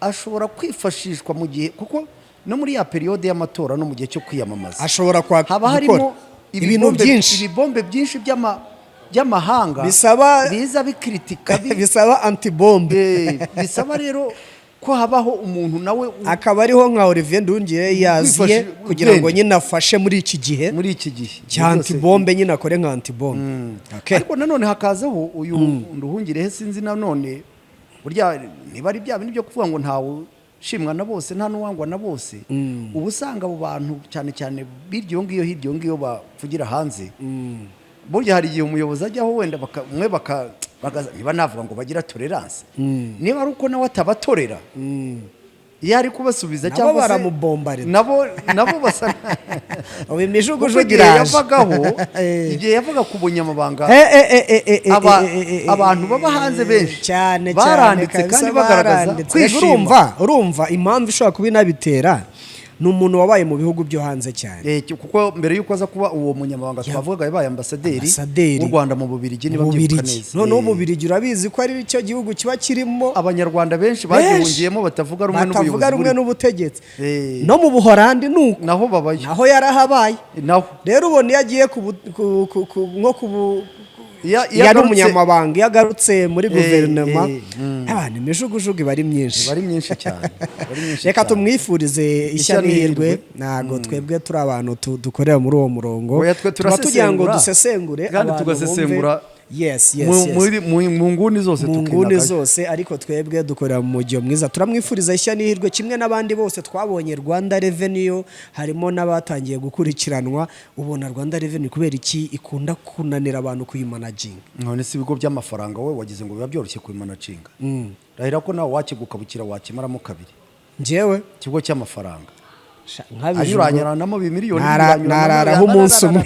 ashobora kwifashishwa mu gihe, kuko no muri ya période y'amatora no mu gihe cyo kwiyamamaza Ashobora haba gukora harimo ibintu byinshi. Ibibombe byinshi by'amahanga biza bikritika Bisaba antibombe. Bisaba rero ko habaho umuntu nawe Akaba ariho nka Olivier Nduhungirehe yaziye kugira ngo ubwenge. nyine afashe muri iki gihe Muri iki gihe cya antibombe, nyine akore nka antibombe. Okay. Ariko nanone hakazaho uyu Nduhungirehe, sinzi nanone burya niba ari bya bindi byo kuvuga ngo ntawe ushimwa na bose, nta n'uwangwa na bose. Uba usanga abo bantu cyane cyane birya iyo ngiyo, hirya iyo ngiyo, bavugira hanze. Burya hari igihe umuyobozi ajyaho wenda umwe niba navuga ngo bagira tolerance, niba ari uko nawe atabatorera iyo ari kubasubiza, Nabo cyangwa se baramubombarira. Nabo basa Ubu imijugujugu kuko igihe iraje. yavagaho, igihe yavaga ku bunyamabanga, abantu baba hanze benshi cyane cyane baranditse kabisa. kandi bagaragaza Baranditse. kwishima. Urumva impamvu ishobora kuba inabitera ni umuntu wabaye mu bihugu byo hanze cyane. Kuko mbere y'uko aza kuba uwo munyamabanga twavugaga, yabaye ambasaderi Ambasaderi. w'u Rwanda mu Bubiligi, niba mbyibuka Bubirigi. neza. Noneho Ububirigi urabizi ko ari cyo gihugu kiba kirimo Abanyarwanda benshi bagihungiyemo batavuga rumwe batavuga n'ubuyobozi rumwe buriho. n'ubutegetsi. No mu Buhorandi ni uko. Naho babayo. Naho yarahabaye. Naho Rero ubona iyo agiye nko Iyo yari umunyamabanga, iyo agarutse muri guverinoma, abantu imijugujugu iba ari myinshi. Iba ari myinshi cyane. Iba ari myinshi Reka cyane. tumwifurize ishya Ishya n'ihirwe. n'ihirwe. Ntabwo twebwe turi abantu dukorera muri uwo murongo. Oya, twe Tuba tugira ngo turasesengura. dusesengure, Kandi abantu tugasesengura bumve. Yes. mu nguni zose, Mu nguni tukinagayo. zose, ariko twebwe dukorera mu mujyo mwiza. Turamwifuriza ishya n'ihirwe kimwe n'abandi bose twabonye. Rwanda Revenue harimo n'abatangiye gukurikiranwa. Ubona Rwanda Revenue kubera iki ikunda kunanira abantu kuyimanaginga? None si ibigo by'amafaranga, wowe wagize ngo biba byoroshye kubimanaginga? Rahira ko nawe wakigukabukira wakimaramo kabiri. Njyewe? Ikigo cy'amafaranga Nkabije ubwo- anyuranyuranamo bimiliyoni. Nararaho umunsi umwe.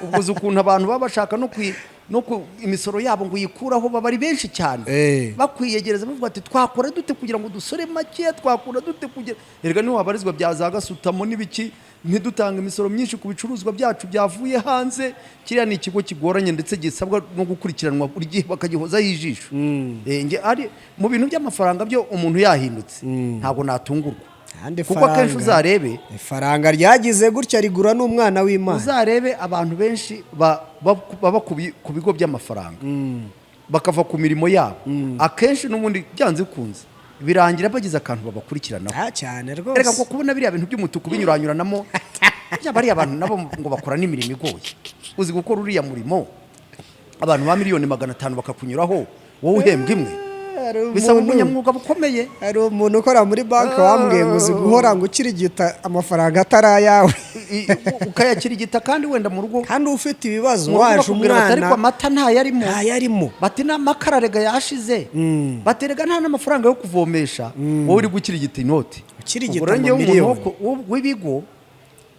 Ubwo uzi ukuntu abantu baba bashaka no ku imisoro yabo ngo uyikuraho, baba ari benshi cyane, bakwiyegereza bavuga ati: "Twakora dute kugira ngo dusore makeya? Twakora dute kugira?" Erega niho habarizwa bya za gasutamo n'ibiki, ntidutange imisoro myinshi ku bicuruzwa byacu byavuye hanze. Kiriya ni ikigo kigoranye ndetse gisabwa no gukurikiranwa buri gihe, bakagihozaho ijisho. Nge ari mu bintu by'amafaranga byo, umuntu yahindutse ntabwo natungurwa, Kandi kuko akenshi uzarebe ifaranga ryagize gutya rigura n'umwana w'Imana. Uzarebe abantu benshi baba ku bigo by'amafaranga bakava ku mirimo yabo, akenshi n'ubundi byanze bikunze birangira bagize akantu babakurikiranaho. Ah, cyane Reka rwose. ko kubona biriya bintu by'umutuku binyuranyuranamo. Burya bariya bantu nabo ngo bakora n'imirimo igoye. Uzi gukora uriya murimo, abantu ba 500 miliyoni bakakunyuraho, wowe uhembwa imwe? Hari Bisaba ubunyamwuga bukomeye. Hari umuntu ukora muri banki wambwiye ngo uzi guhora ngo ukirigita amafaranga atari ayawe. Ukayakirigita kandi wenda mu rugo Kandi ufite ibibazo, mu rugo waje bakubwira bati ariko umwana amata ntayarimo. Ntayarimo. Bati n'amakara rega yashize, baterega nta n'amafaranga yo kuvomesha, wowe uri gukirigita inoti. Ukirigita Ubwo rero njyewe umuntu amamiliyoni. w'ibigo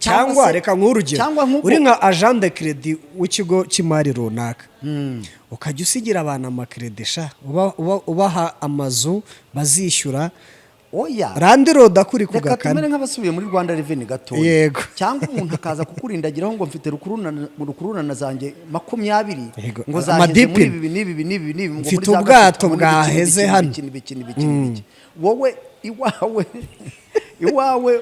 Cyangwa se- reka nk'urugero, cyangwa nk'uko uri nka agent de crédit w'ikigo cy'imari runaka, ukajya usigira abantu amakredi sha, ubaha amazu bazishyura, Oya. Landlord akuri ku Reka tumere gakana. nk'abasubiye muri Rwanda Revenue gatoya. Yego. Cyangwa umuntu akaza kukurindagiraho ngo mfite rukururana zanjye 20, ngo zaheze muri Amadipine. ibi n'ibi n'ibi n'ibi, ngo Mfite muri za ubwato gasutamo n'ibiki bwaheze n'ibiki hano. n'ibiki n'ibiki n'ibiki n'ibiki. Wowe iwawe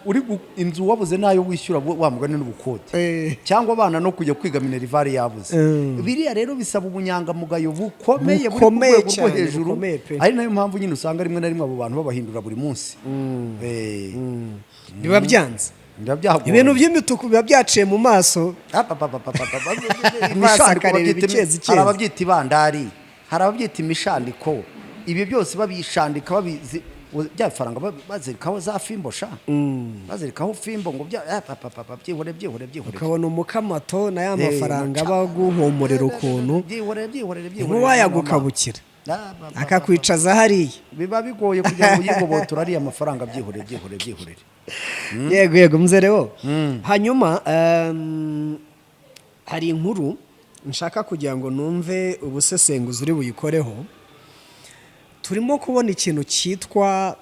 uri inzu wabuze nayo wishyura, wa mugani n'ubukode, cyangwa abana no kujya kwiga minerval yabuze. Biriya rero bisaba ubunyangamugayo bukomeye, buri ku Bukomeye rwego rwo cyane, hejuru, bukomeye pe. ari nayo mpamvu nyine usanga rimwe na rimwe abo bantu babahindura buri munsi. Biba byanze. Biba byagoranye. Ibintu by'imituku biba byaciye mu maso. Imishandiko Amaso akareba babyita, ibikezi. hari ababyita ibandari, hari ababyita imishandiko. Ibi byose babishandika, babizi bya bifaranga, bazirikaho za fimbo sha, bazirikaho fimbo ngo bya ah, pa, pa, pa, pa, byihore, byihore, byihore. Ukabona umukamato na ya mafaranga aba aguhumurira ukuntu, Byihorere, byihorere, byihorere. ntiwayagukabukira, Ah, ba, ba, ba, akakwicaza hariya. Biba bigoye kugira ngo uyigobotora ariya mafaranga. Byihorere, byihorere, byihorere. Yego, muzerewo. Hanyuma hari inkuru nshaka kugira ngo numve ubusesenguzi uri buyikoreho. Turimo kubona ikintu cyitwa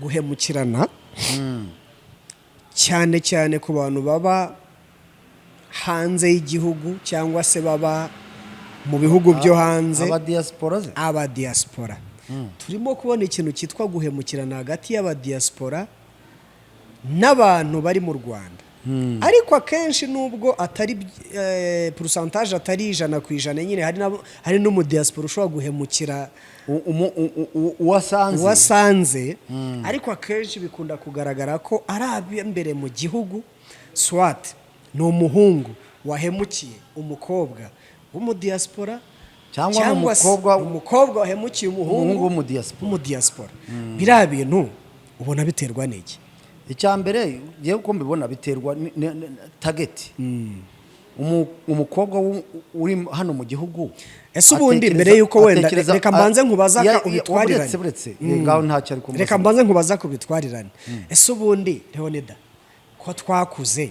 guhemukirana, cyane cyane ku bantu baba hanze y'igihugu cyangwa se baba mu bihugu byo hanze. Aba diaspora ze. Aba diaspora. Turimo kubona ikintu cyitwa guhemukirana hagati y'abadiaspora n'abantu bari mu Rwanda, ariko akenshi nubwo atari pourcentage atari 100% nyine, hari n'umudiaspora ushobora guhemukira uwasanze. Uwasanze. Ariko akenshi bikunda kugaragara ko ari ab'imbere mu gihugu, soit ni umuhungu wahemukiye umukobwa w'umudiaspora, Cyangwa ni se umukobwa wahemukiye umuhungu umuhungu w'umudiaspora. W'umudiaspora. Biriya bintu ubona biterwa n'iki? Icya mbere, ngewe uko mbibona, biterwa target. Umukobwa uri hano mu gihugu Ese ubundi mbere yuko wenda reka mbanze nkubaza ubitwarirane. Uretse, uretse ngaho ntacyo ari kumbaza. Reka mbanze nkubaza kubitwarirane. Ese ubundi Leonida, ko twakuze,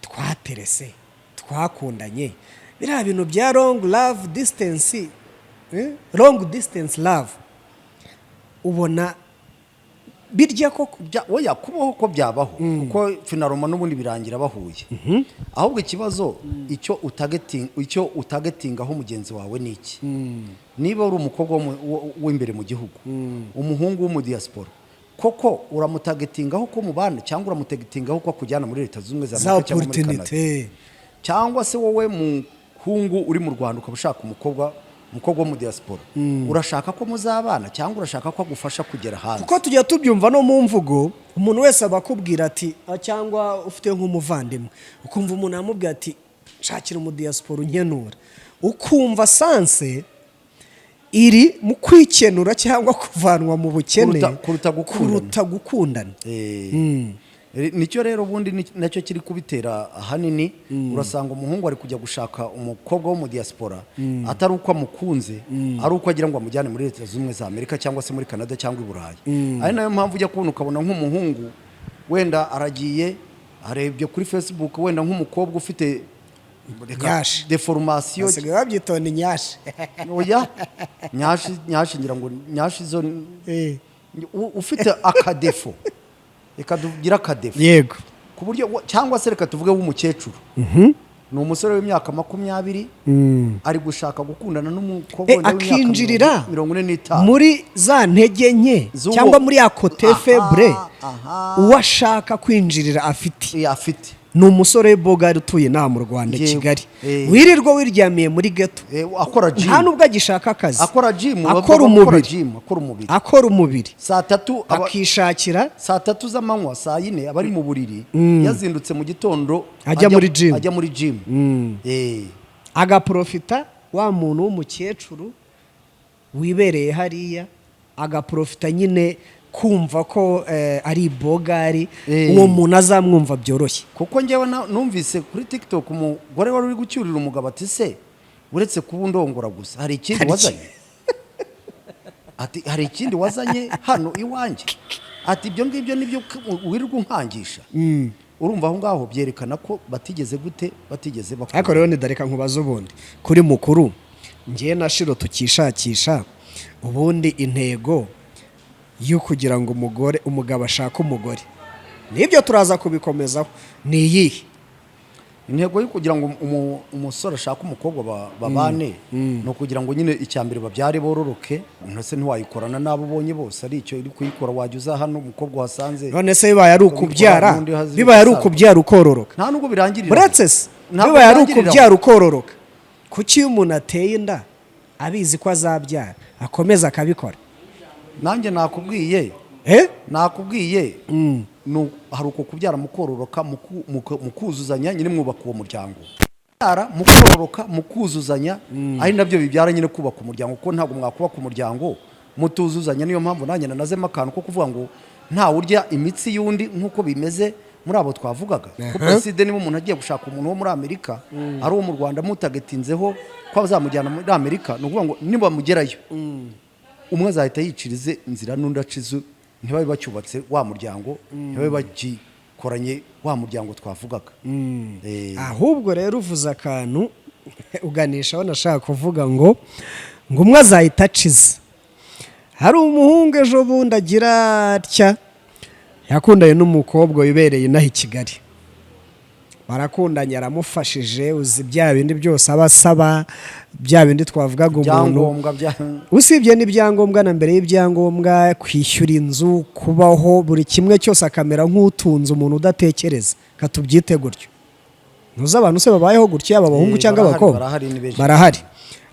twaterese, twakundanye, biriya bintu bya long love distance, long distance love, ubona birya koko? Oya, kubaho ko byabaho, kuko finalement n'ubundi birangira bahuye. Ahubwo ikibazo, icyo utagetingaho mugenzi wawe ni iki? Niba uri umukobwa w'imbere mu gihugu, umuhungu w'umudiaspora, koko uramutagetingaho ko mubana, cyangwa uramutegetingaho ko akujyana muri Leta Zunze Ubumwe za Za Amerika cyangwa muri Canada? opportunité. Cyangwa se wowe muhungu uri mu Rwanda, ukaba ushaka umukobwa wo mu diaspora, urashaka ko muzabana cyangwa urashaka ko agufasha kugera hanze? Kuko tujya tubyumva no mu mvugo, umuntu wese aba akubwira ati "Ah," cyangwa ufite nk'umuvandimwe, ukumva umuntu amubwira ati "Nshakira umudiaspora unkenura," ukumva sense iri mu kwikenura cyangwa kuvanwa mu bukene Kuruta gukundana. Kuruta gukundana. Nicyo rero ubundi nacyo kiri kubitera ahanini. Urasanga umuhungu ari kujya gushaka umukobwa wo mu diaspora atari uko amukunze, ari uko agira ngo amujyane muri Leta Zunze Ubumwe za Amerika cyangwa se muri Canada cyangwa i Burayi. Ari nayo mpamvu ujya kubona ukabona nk'umuhungu wenda aragiye arebye kuri Facebook wenda nk'umukobwa ufite reka, Nyashi. déformation. Basigaye babyitonda inyashi. Oya, nyashi, nyashi, ngira ngo nyashi zo ufite akadéfaut, reka tugire akadéfaut, ku buryo cyangwa se reka tuvuge w'umukecuru, ni umusore w'imyaka 20 ari gushaka gukundana n'umukobwa wenda w'imyaka Akinjirira 45. muri za ntege nke cyangwa muri ya côté faible uwo ashaka kwinjirira afite. Afite. Ni umusore w'ibogari utuye inaha mu Rwanda, Kigali, wirirwa wiryamiye muri ghetto, Akora gym. nta nubwo agishaka akazi. Akora gym. Akora akora umubiri. Gym, akora umubiri. Akora umubiri. Saa 3 akishakira. Saa 3 z'amanywa, saa 4 aba ari mu buriri, yazindutse mu gitondo. Ajya muri gym. Ajya muri gym. Agaprofita wa muntu w'umukecuru wibereye hariya, agaprofita nyine kumva ko ari ibogari, uwo muntu azamwumva byoroshye. Kuko njyewe numvise kuri TikTok umugore wari uri gucyurira umugabo ati: "Se uretse kuba undongora gusa, hari ikindi Hari wazanye?" Ati: "Hari ikindi wazanye hano iwanjye?" Ati: "Ibyo ngibyo nibyo wirirwa unkangisha." Urumva aho ngaho byerekana ko batigeze gute, batigeze bakora. Ariko rero nidareka nkubaze, ubundi kuri mukuru ngewe na Shiro tukishakisha, ubundi intego yo kugira ngo umugore, umugabo ashake umugore, nibyo turaza kubikomezaho, ni iyihe? Intego yo kugira ngo umusore ashake umukobwa babane ni ukugira ngo nyine icya mbere babyare bororoke. Ntese ntiwayikorana n'abo ubonye bose, ari icyo uri kuyikora, wajya uza hano umukobwa wasanze None se bibaye ari ukubyara, n'undi hazi bibaye ari ugasanga. ukubyara ukororoka, Nta nubwo birangirira. Uretse se Ntabwo bibaye ari birangirira aho. ukubyara ukororoka, kuki iyo umuntu ateye inda abizi ko azabyara akomeza akabikora? Nanjye nakubwiye. Eh? Nakubwiye, hari uko kubyara mukororoka, mukuzuzanya nyine, mwubaka uwo muryango. Kubyara mukororoka mukuzuzanya, ari nabyo bibyara nyine kubaka umuryango, kuko ntabwo mwakubaka umuryango mutuzuzanya. Niyo mpamvu nanjye nanazemo akantu ko kuvuga ngo ntawe urya imitsi y'undi, nk'uko bimeze muri abo twavugaga ko Placide, niba umuntu agiye gushaka umuntu wo muri Amerika ari uwo mu Rwanda, mutagatinzeho ko azamujyana muri Amerika, ni ukuvuga ngo nibamugerayo umwe azahita yicirize inzira n'undi acize, ntibabe bacyubatse wa muryango, ntibabe bagikoranye wa muryango twavugaga. Ahubwo rero uvuze akantu uganisha aho nashaka kuvuga ngo umwe azahita aciza. Hari umuhungu ejo bundi agira atya, yakundanye n'umukobwa wibereye inaha i Kigali, barakundanye, aramufashije, uzi bya bindi byose aba asaba, bya bindi twavugaga umuntu Ibyangombwa bya usibye n'ibyangombwa, na mbere y'ibyangombwa, kwishyura inzu, kubaho, buri kimwe cyose, akamera nk'utunze umuntu udatekereza, katubyite gutyo. Ntuzi abantu se babayeho gutyo, yaba abahungu cyangwa Barahari, abakobwa? Barahari, ni benshi. Barahari.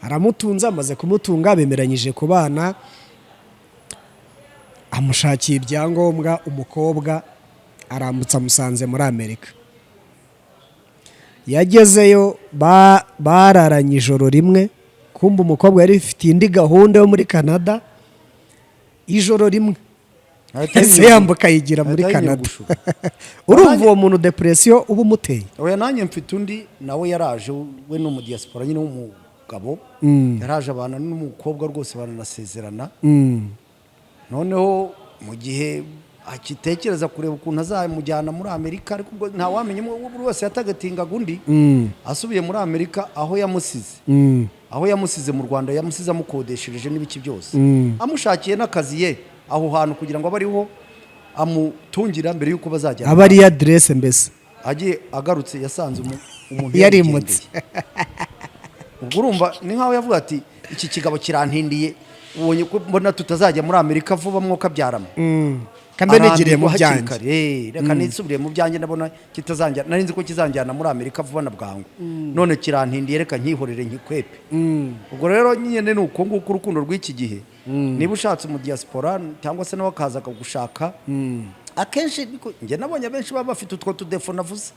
Aramutunze, amaze kumutunga, bemeranyije kubana, amushakiye ibyangombwa, umukobwa arambutse amusanze muri Amerika. Yagezeyo bararanye ijoro rimwe, kumva umukobwa yari ifitiye indi gahunda yo muri Canada, ijoro rimwe Ahita ese yambuka yigira muri ahita Canada. yinyugushura. Urumva uwo muntu depression uba umuteye? Oya, nanjye mfite undi nawe yaraje, we ni umudiyasipora nyine w'umugabo, yaraje abana n'umukobwa rwose, baranasezerana. Noneho mu gihe akitekereza kureba ukuntu azamujyana muri Amerika, ariko ubwo ntawamenya, buri wese yatagatingaga undi, asubiye muri Amerika aho yamusize, aho yamusize mu Rwanda, yamusize amukodeshereje n'ibiki byose, amushakiye n'akazi ye aho hantu kugira ngo abe ariho amutungira mbere y'uko bazajyana. Aba ari aderese mbese. Agiye agarutse yasanze umuntu Yarimutse. yarigendeye. Ubwo urumva ni nkaho yavuga ati: "Iki kigabo kirantindiye, ubonye ko mbona tutazajya muri Amerika vuba, mwuka byaramo." Kambe nigiriye mu Arambirwa hakiri byanjye. kare. Reka nisubire mu byanjye, ndabona kitazanjyana, nari nzi ko kizanjyana muri Amerika vuba na bwangu, none kirantindiye, reka nkihorere nkikwepe. Ubwo rero nyine ni uko nguko urukundo rw'iki gihe. Niba ushatse mu diaspora cyangwa se nawe akaza akagushaka, akenshi njye nabonye abenshi baba bafite utwo tudéfaut navuze.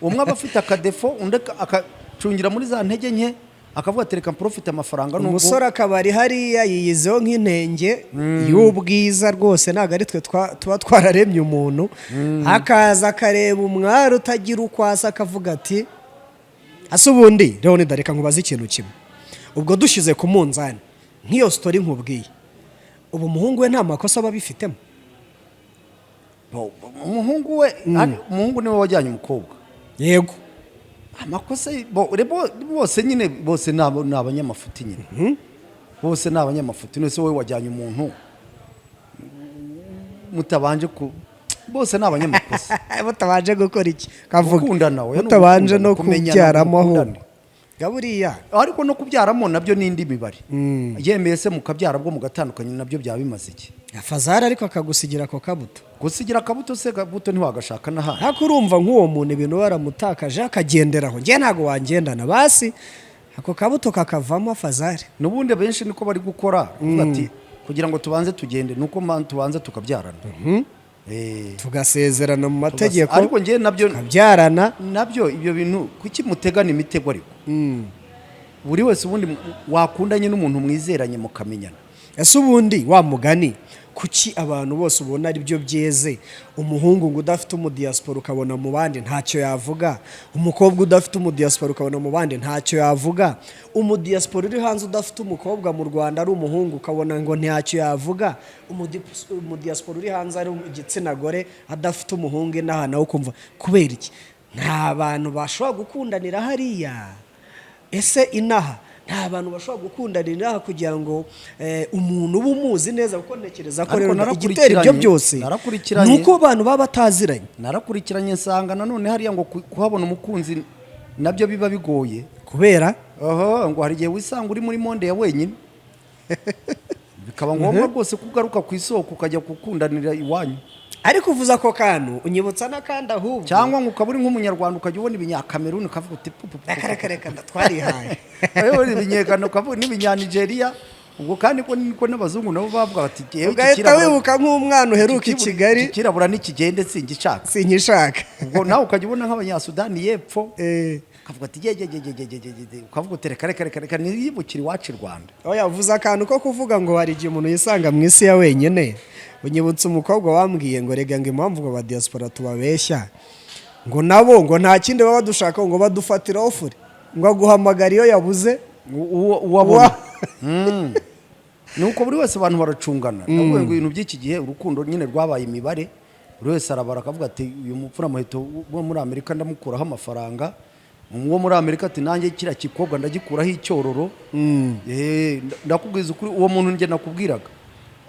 Umwe aba afite akadéfaut, undi akacungira muri za ntege nke, akavuga ati: "Reka mprofite amafaranga nubwo." Umusore akaba ari hariya yiyizeho nk'intenge y'ubwiza rwose, ntabwo ari twe tuba twararemye umuntu, akaza akareba umwari utagira uko asa, akavuga ati: "Ase ubundi?" Leonida, reka nkubaze ikintu kimwe. Ubwo dushyize ku munzani nk'iyo story nkubwiye, ubu umuhungu we nta makosa aba abifitemo? Umuhungu we, umuhungu niwe wajyanye umukobwa. Amakosa bose nyine, bose ni abanyamafuti nyine, bose ni abanyamafuti. None se wowe wajyanye umuntu mutabanje ku, bose ni abanyamakosa. Mutabanje gukora iki? Kavuga. Gukundana, oya, ni Mutabanje ugukundana, no kumenyana, kubyaramo ahubwo. mukundane. Gaburiya. Ariko no kubyaramo nabyo ni indi mibare. Yemeye se mukabyara, bwo mugatandukanye, nabyo byaba bimaze iki? Fazari, ariko akagusigira ako kabuto. Gusigira akabuto se, kabuto ntiwagashaka n'ahandi. Ariko urumva nk'uwo muntu ibintu waramutakaje akagenderaho, njye ntabwo wangendana, basi ako kabuto kakavamo fazari. N'ubundi abenshi niko bari gukora, kuvuga ati kugira ngo tubanze tugende nuko tubanza tukabyarana. Tugasezerana mu mategeko, Ariko njye nabyo tukabyarana. Nabyo ibyo bintu, kuki mutegana imitego? Ariko buri wese ubundi wakundanye n'umuntu mwizeranye mukamenyana. Ese ubundi wa mugani, kuki abantu bose ubona ari byo byeze? Umuhungu ngo udafite umudiyasipora ukabona mu bandi ntacyo yavuga, umukobwa udafite umudiyasipora ukabona mu bandi ntacyo yavuga, umudiyasipora uri hanze udafite umukobwa mu Rwanda ari umuhungu ukabona ngo ntacyo yavuga, umudiyasipora uri hanze ari igitsina gore adafite umuhungu inaha nawe ukumva, kubera iki? Nta bantu bashobora gukundanira hariya? Ese inaha nta bantu bashobora gukundanira inaha kugira ngo umuntu uba umuzi neza? Kuko ntekereza ko Ariko rero igitera ibyo byose narakurikiranye. ni uko abantu baba bataziranye. Narakurikiranye nsanga nanone hariya ngo kuhabona umukunzi nabyo biba bigoye. Kubera? Oho, ngo hari igihe wisanga uri muri monde ya wenyine, bikaba ngombwa rwose ko ugaruka ku isoko ukajya gukundanira iwanyu. Ariko uvuze ako kantu unyibutsa n'akandi ahubwo. Cyangwa ngo ukaba uri nk'umunyarwanda ukajya ubona ibinyakameruni ukavuga uti pu, pu, pu, Reka, reka, reka, twarihaye. Urabona ibinyegano ukavuga n'ibinyanigeriya, ubwo kandi ko niko n'abazungu nabo bavuga bati "Jyewe iki Ugahita wibuka nk'umwana uheruka i Kigali. Iki kirabura nikigende singishaka." Sinkishaka. Ubwo nawe ukajya ubona nk'abanyasudani y'epfo, ukavuga ati ye, ukavuga uti reka, reka, reka, reka niyibukire iwacu i Rwanda. Oya, uvuze akantu ko kuvuga ngo hari igihe umuntu yisanga mu isi ya wenyine, unyibutsa umukobwa wambwiye ngo rega, ngo impamvu ngo ba diaspora tubabeshya, ngo nabo ngo nta kindi baba badushaka, ngo badufatiraho fure, ngo aguhamagara iyo yabuze. Uwo uwabona ni uko buri wese abantu baracungana. Ndavuga ngo ibintu by'iki gihe, urukundo nyine rwabaye imibare. Buri wese arabara akavuga ati uyu mupfuramuheto wo muri Amerika ndamukuraho amafaranga, uwo muri Amerika ati nanjye kiriya gikobwa ndagikuraho icyororo. Ndakubwiza ukuri, uwo muntu njye nakubwiraga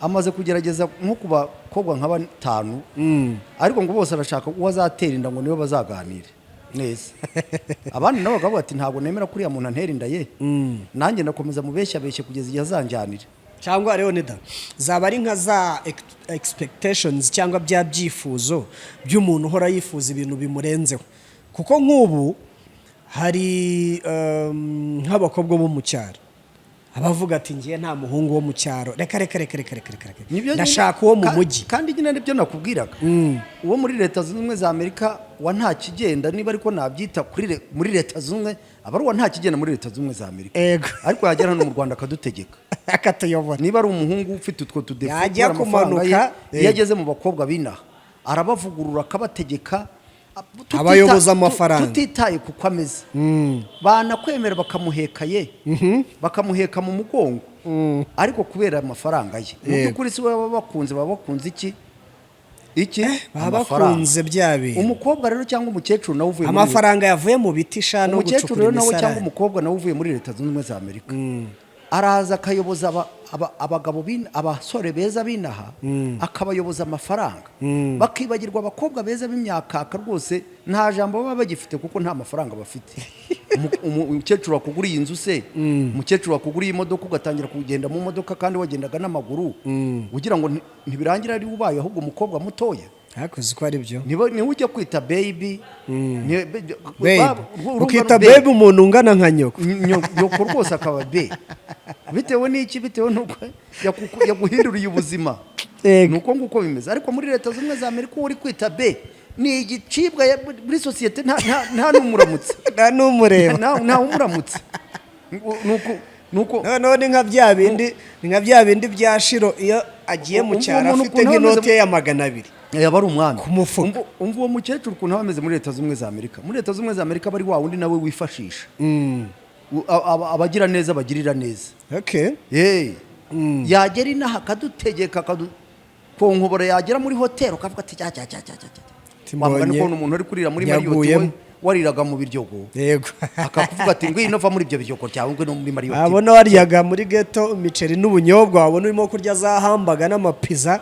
amaze kugerageza nko ku bakobwa nka batanu, ariko ngo bose arashaka uwo azatera inda ngo niwe bazaganire neza. Abandi nabo bakavuga ati ntabwo nemera ko uriya muntu antera inda ye, nanjye ndakomeza mubeshyabeshye kugeza igihe azanjyanira. Cyangwa Leonida, zaba ari nka za expectations cyangwa bya byifuzo by'umuntu uhora yifuza ibintu bimurenzeho? Kuko nk'ubu hari nk'abakobwa bo mu cyaro abavuga ati ngiye nta muhungu wo mu cyaro, reka, reka, reka, reka, reka, reka, reka, Nibyo nyine- ndashaka uwo mu mujyi. Kandi nyine nibyo nakubwiraga, uwo muri Leta Zunze Ubumwe za Amerika wa nta kigenda, niba ariko nabyita, muri Leta Zunze Ubumwe aba ari uwa nta kigenda muri Leta zunze Ubumwe za Amerika, ariko yagera hano mu Rwanda akadutegeka. Akatuyobora. Niba ari umuhungu ufite utwo tudefo Yajya kubera amafaranga ye, kumanuka, iyo ageze mu bakobwa b'inaha arabavugurura, akabategeka, Abayoboza amafaranga. tutitaye kuko ameze. Banakwemera bakamuheka ye, bakamuheka mu mugongo, ariko kubera amafaranga ye. Mu by'ukuri si we baba bakunze, baba bakunze iki iki? Baba Amafaranga. bakunze bya bintu. Umukobwa rero cyangwa umukecuru nawe uvuye muri Amafaranga yavuye mu biti sha no umukecuru gucukura rero nawe cyangwa imisarane. umukobwa nawe uvuye muri Leta Zunze Ubumwe za Amerika araza akayoboza abagabo abasore beza b'inaha, akabayoboza amafaranga, bakibagirwa abakobwa beza b'imyakaka. Rwose nta jambo baba bagifite kuko nta mafaranga bafite. Umukecuru wakuguriye inzu se, umukecuru wakuguriye imodoka, ugatangira kugenda mu modoka kandi wagendaga n'amaguru, ugira ngo ntibirangira ari ubaye ahubwo umukobwa mutoya. Hakoze ko ari byo. Niwe ujya kwita baby. Babe. Urumva Ukita babe. babe umuntu ungana nka nyoko. Nyoko rwose akaba be, bitewe n'iki? Bitewe n'uko yaguhinduriye ubuzima. Ni uko nguko bimeze. Ariko muri Leta Zunze Ubumwe za Amerika uwo uri kwita be ni igicibwa muri sosiyete, nta n'umuramutse. Nta n'umureba. Nta umuramutse. Nuko Noneho ni nka bya bindi bya Shiro, iyo agiye mu cyaro umuntu afite ukuntu aba ameze nk'inoti ye ya 200 yaba ari umwami. Ku mufuka. Umva uwo mukecuru ukuntu aba ameze muri Leta Zunze Ubumwe za Amerika. Muri Leta Zunze Ubumwe za Amerika aba ari wa wundi nawe wifashisha abagira neza, bagirira neza. Hey. Yagera inaha akadutegeka, akadukonkobora, yagera muri hoteli ukavuga ati cya cya cya cya cya cya. Timbonye Wavuga ukuntu umuntu uri kurira muri Marriott, yaguyemo. we wariraga mu biryogo, akakuvuga ati ngwino va muri ibyo biryogo byawe, ngwino muri Marriott. Wabona waryaga muri geto imiceri n'ubunyobwa, wabona urimo kurya za hamburger n'amapiza,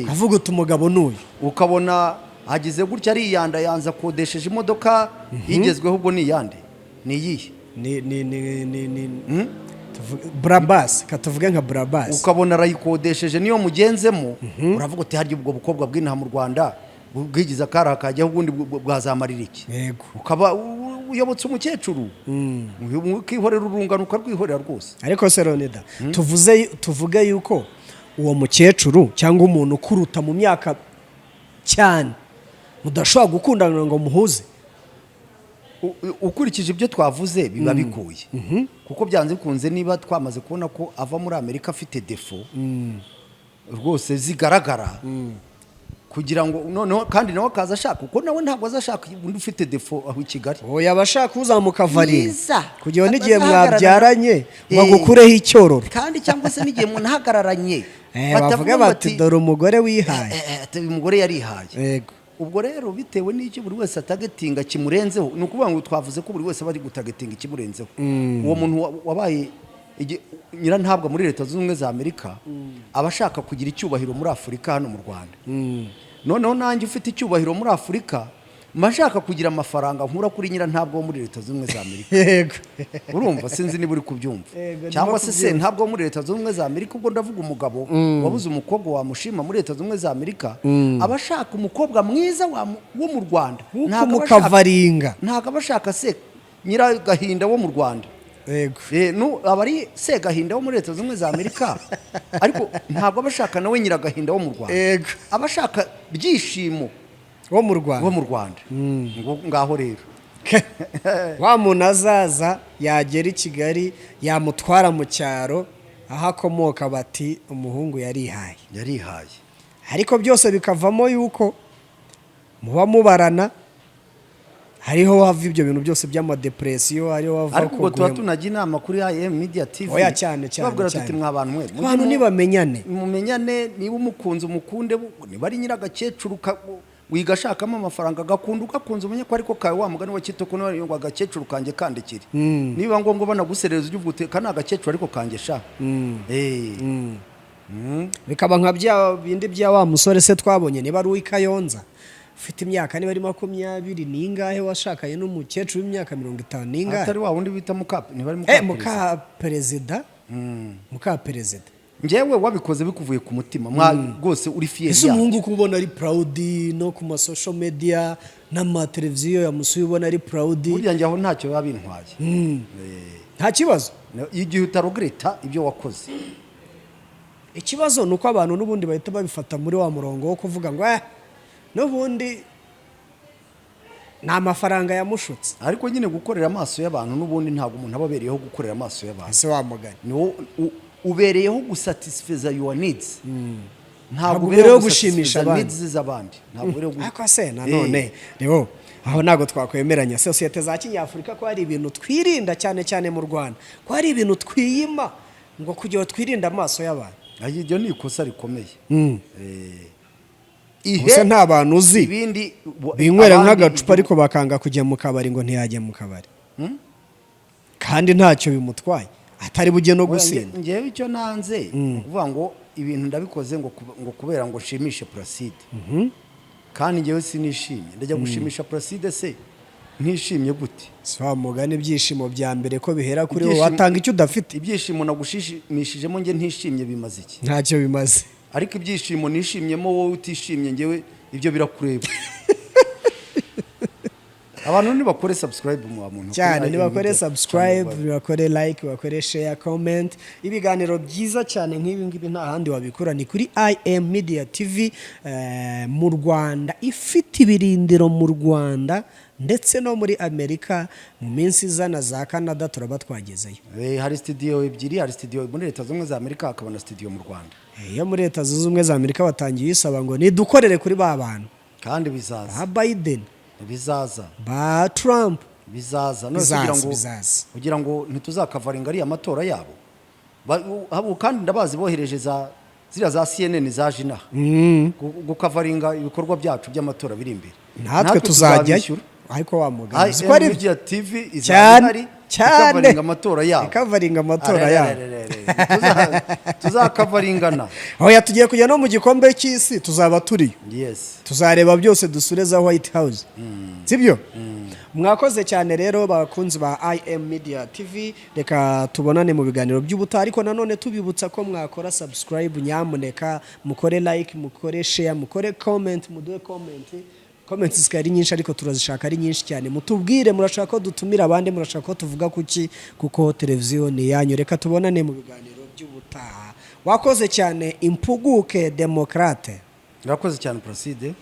avuga uti umugabo n'uyu. Ukabona agize gutya ariyanda yanza, akodesheje imodoka igezweho. Ubwo ni iyande? Ni iyihe? Ni Brabus, katuvuge nka Brabus. Ukabona arayikodesheje, niyo mugenzemo uravuga uti: "Harya ubwo bukobwa bw'inaha mu Rwanda bwigize akara kajyaho, ubundi bwazamarira iki?" Ukaba uyobotse umukecuru, ukihorera urungano, ukarwihorera rwose. Ariko se Leonida, tuvuge yuko uwo mukecuru cyangwa umuntu ukuruta mu myaka cyane mudashobora gukundana ngo muhuze? Ukurikije ibyo twavuze biba bigoye, kuko byanze bikunze niba twamaze kubona ko ava muri Amerika afite défauts rwose zigaragara, kugira ngo noneho kandi nawe akaza ashaka, kuko nawe ntabwo azashaka undi ufite défaut aho i Kigali. Oya, abashaka uzamuka varinga Mwiza. kugira ngo n'igihe Azahagarara. mwabyaranye bagukureho icyororo. Kandi cyangwa se n'igihe munahagararanye bavuge batavuga bati: "Dore umugore wihaye." Ati: "Uyu mugore yarihaye." Ubwo rero bitewe n'icyo buri wese atargetinga kimurenzeho, ni ukuvuga ngo twavuze ko buri wese aba ari gutargetinga ikimurenzeho. Uwo muntu wabaye nyirantabwa muri Leta Zunze Ubumwe za Amerika aba ashaka kugira icyubahiro muri Afurika, hano mu Rwanda. Noneho nanjye ufite icyubahiro muri Afurika mba nshaka kugira amafaranga nkura kuri nyirantabwa wo muri Leta Zunze Ubumwe za Amerika. Urumva, sinzi niba uri kubyumva. Yego, ndimo Cyangwa se kubyumva. ntabwo wo muri Leta Zunze Ubumwe za Amerika, ubwo ndavuga umugabo wabuze umukobwa wamushima muri Leta Zunze Ubumwe za Amerika, aba ashaka umukobwa mwiza wo mu Rwanda. Ntabwo aba ashaka- Mukavaringa. Ntabwo aba ashaka se nyiragahinda wo mu Rwanda. Aba ari segahinda wo muri Leta Zunze Ubumwe za Amerika, ariko ntabwo aba ashaka nawe nyiragahinda wo mu Rwanda. Aba ashaka Byishimo wo mu Rwanda. Wo mu Rwanda. Ngaho rero. Wa muntu azaza yagera i Kigali, yamutwara mu cyaro aho akomoka, bati: "Umuhungu yarihaye." Yarihaye. Ariko byose bikavamo yuko muba mubarana, hariho hava ibyo bintu byose by'amadepression, hariho hava Ariko ubwo tuba kuguhema. tunajya inama kuri IM Media TV. Oya, cyane cyane. Tubabwira Cyane. tuti: "Mwa bantu mwe, mujye Abantu nibamenyane." Mumenyane. Niba umukunze umukunde, niba ari nyiragakecuru wiga ashakamo amafaranga, agakunda ugakunze, umenye ko ariko kawe. Wa mugani wa Kitoko niwe ngo agakecuru kanjye kandikire, niba ngombwa banaguserereza ujye uvuga uti: "Aka ni agakecuru ariko kanjye sha." Bikaba nka bya bindi bya wa musore se twabonye, niba ari uw'i Kayonza, ufite imyaka niba ari 20 n'ingahe, washakanye n'umukecuru w'imyaka 50 n'ingahe. Atari wa wundi bita muka, niba ari muka Muka perezida, muka perezida. Njyewe wabikoze bikuvuye ku mutima mwa rwose uri fier. Ese Yabyo. umuhungu kubona ari proud no ku ma social media n'amateleviziyo yamusuye, ubona ari proud? Burya njye aho ntacyo biba bintwaye. Nta kibazo. Igihe utaregretta ibyo wakoze. Ikibazo ni uko abantu n'ubundi bahita babifata muri wa murongo wo kuvuga ngo n'ubundi ni amafaranga yamushutse. Ariko nyine gukorera amaso y'abantu, n'ubundi ntabwo umuntu aba abereyeho gukorera amaso y'abantu. Ese wamugani. Ni wowe ubereyeho gusatisfiza your needs, ntabwo Ntabwo ubereyeho gushimisha gusatisfiza abandi. needs z'abandi. Ntabwo ubereyeho Ariko se nanone rero aho ntabwo twakwemeranya sosiyete za kinyafurika ko hari ibintu twirinda, cyane cyane mu Rwanda, ko hari ibintu twiyima ngo kugira ngo twirinde amaso y'abantu? Ay, iryo ni ikosa rikomeye. Ihe Gusa nta bantu uzi ibindi binywera abandi nk'agacupa ariko bakanga kujya mu kabari, ngo ntiyajya mu kabari kandi ntacyo bimutwaye, atari bujye no Oya, gusinda? Njyewe icyo nanze ni ukuvuga ngo ibintu ndabikoze ngo kubera ngo nshimishe Placide, kandi njyewe sinishimye. Ndajya gushimisha Placide se ntishimye gute? Si wa mugani, ibyishimo bya mbere ko bihera kuri wowe? Watanga icyo udafite. Ibyishimo nagushimishijemo njye ntishimye bimaze iki? Ntacyo bimaze. Ariko ibyishimo nishimyemo wowe utishimye, njyewe ibyo birakureba. Abantu nibakore subscribe mu muntu. Cyane, nibakore subscribe, bakore like, bakore share, comment. Ibiganiro byiza cyane nk'ibi ngibi nta handi wabikura, ni kuri IM Media TV mu Rwanda, ifite ibirindiro mu Rwanda ndetse no muri Amerika. Mu minsi izana za Canada turaba twagezeyo. Hari studio ebyiri: hari studio muri Leta Zunze Ubumwe za Amerika, hakaba na studio mu Rwanda. Iyo muri Leta Zunze Ubumwe za Amerika batangiye isaba ngo nidukorere kuri ba bantu Kandi bizaza. ba Biden, Bizaza. ba Trump. Bizaza none. Bizaza, Kugira ngo bizaza. kugira ngo ntituzakavaringa ariya matora yabo. Kandi ndabazi bohereje za ziriya za CNN zaje inaha gukavaringa ibikorwa byacu by'amatora biri imbere. Natwe tuzajyayo. Tuzabishyura. Ariko wa mugani uzi ko ari IM byo? Media TV izaba Cyane, ihari cyane. ikavaringa amatora yabo. Ikavaringa amatora yabo. Arerererere. Tuzakavaringana. Oya, tugiye kujya no mu gikombe cy'isi, tuzaba turiyo. Tuzareba byose, dusure za White House, sibyo? Mwakoze cyane rero, bakunzi ba IM Media TV. Reka tubonane mu biganiro by'ubutaha, ariko nanone tubibutsa ko mwakora subscribe, nyamuneka mukore like, mukore share, mukore comment, muduhe comment. Comments zikaba ari nyinshi, ariko turazishaka ari nyinshi cyane. Mutubwire, murashaka ko dutumira abandi, murashaka ko tuvuga kuki, kuko televiziyo ni iyanyu. Reka tubonane mu biganiro by'ubutaha. Wakoze cyane, Impuguke Demokrate. Murakoze cyane, Placide.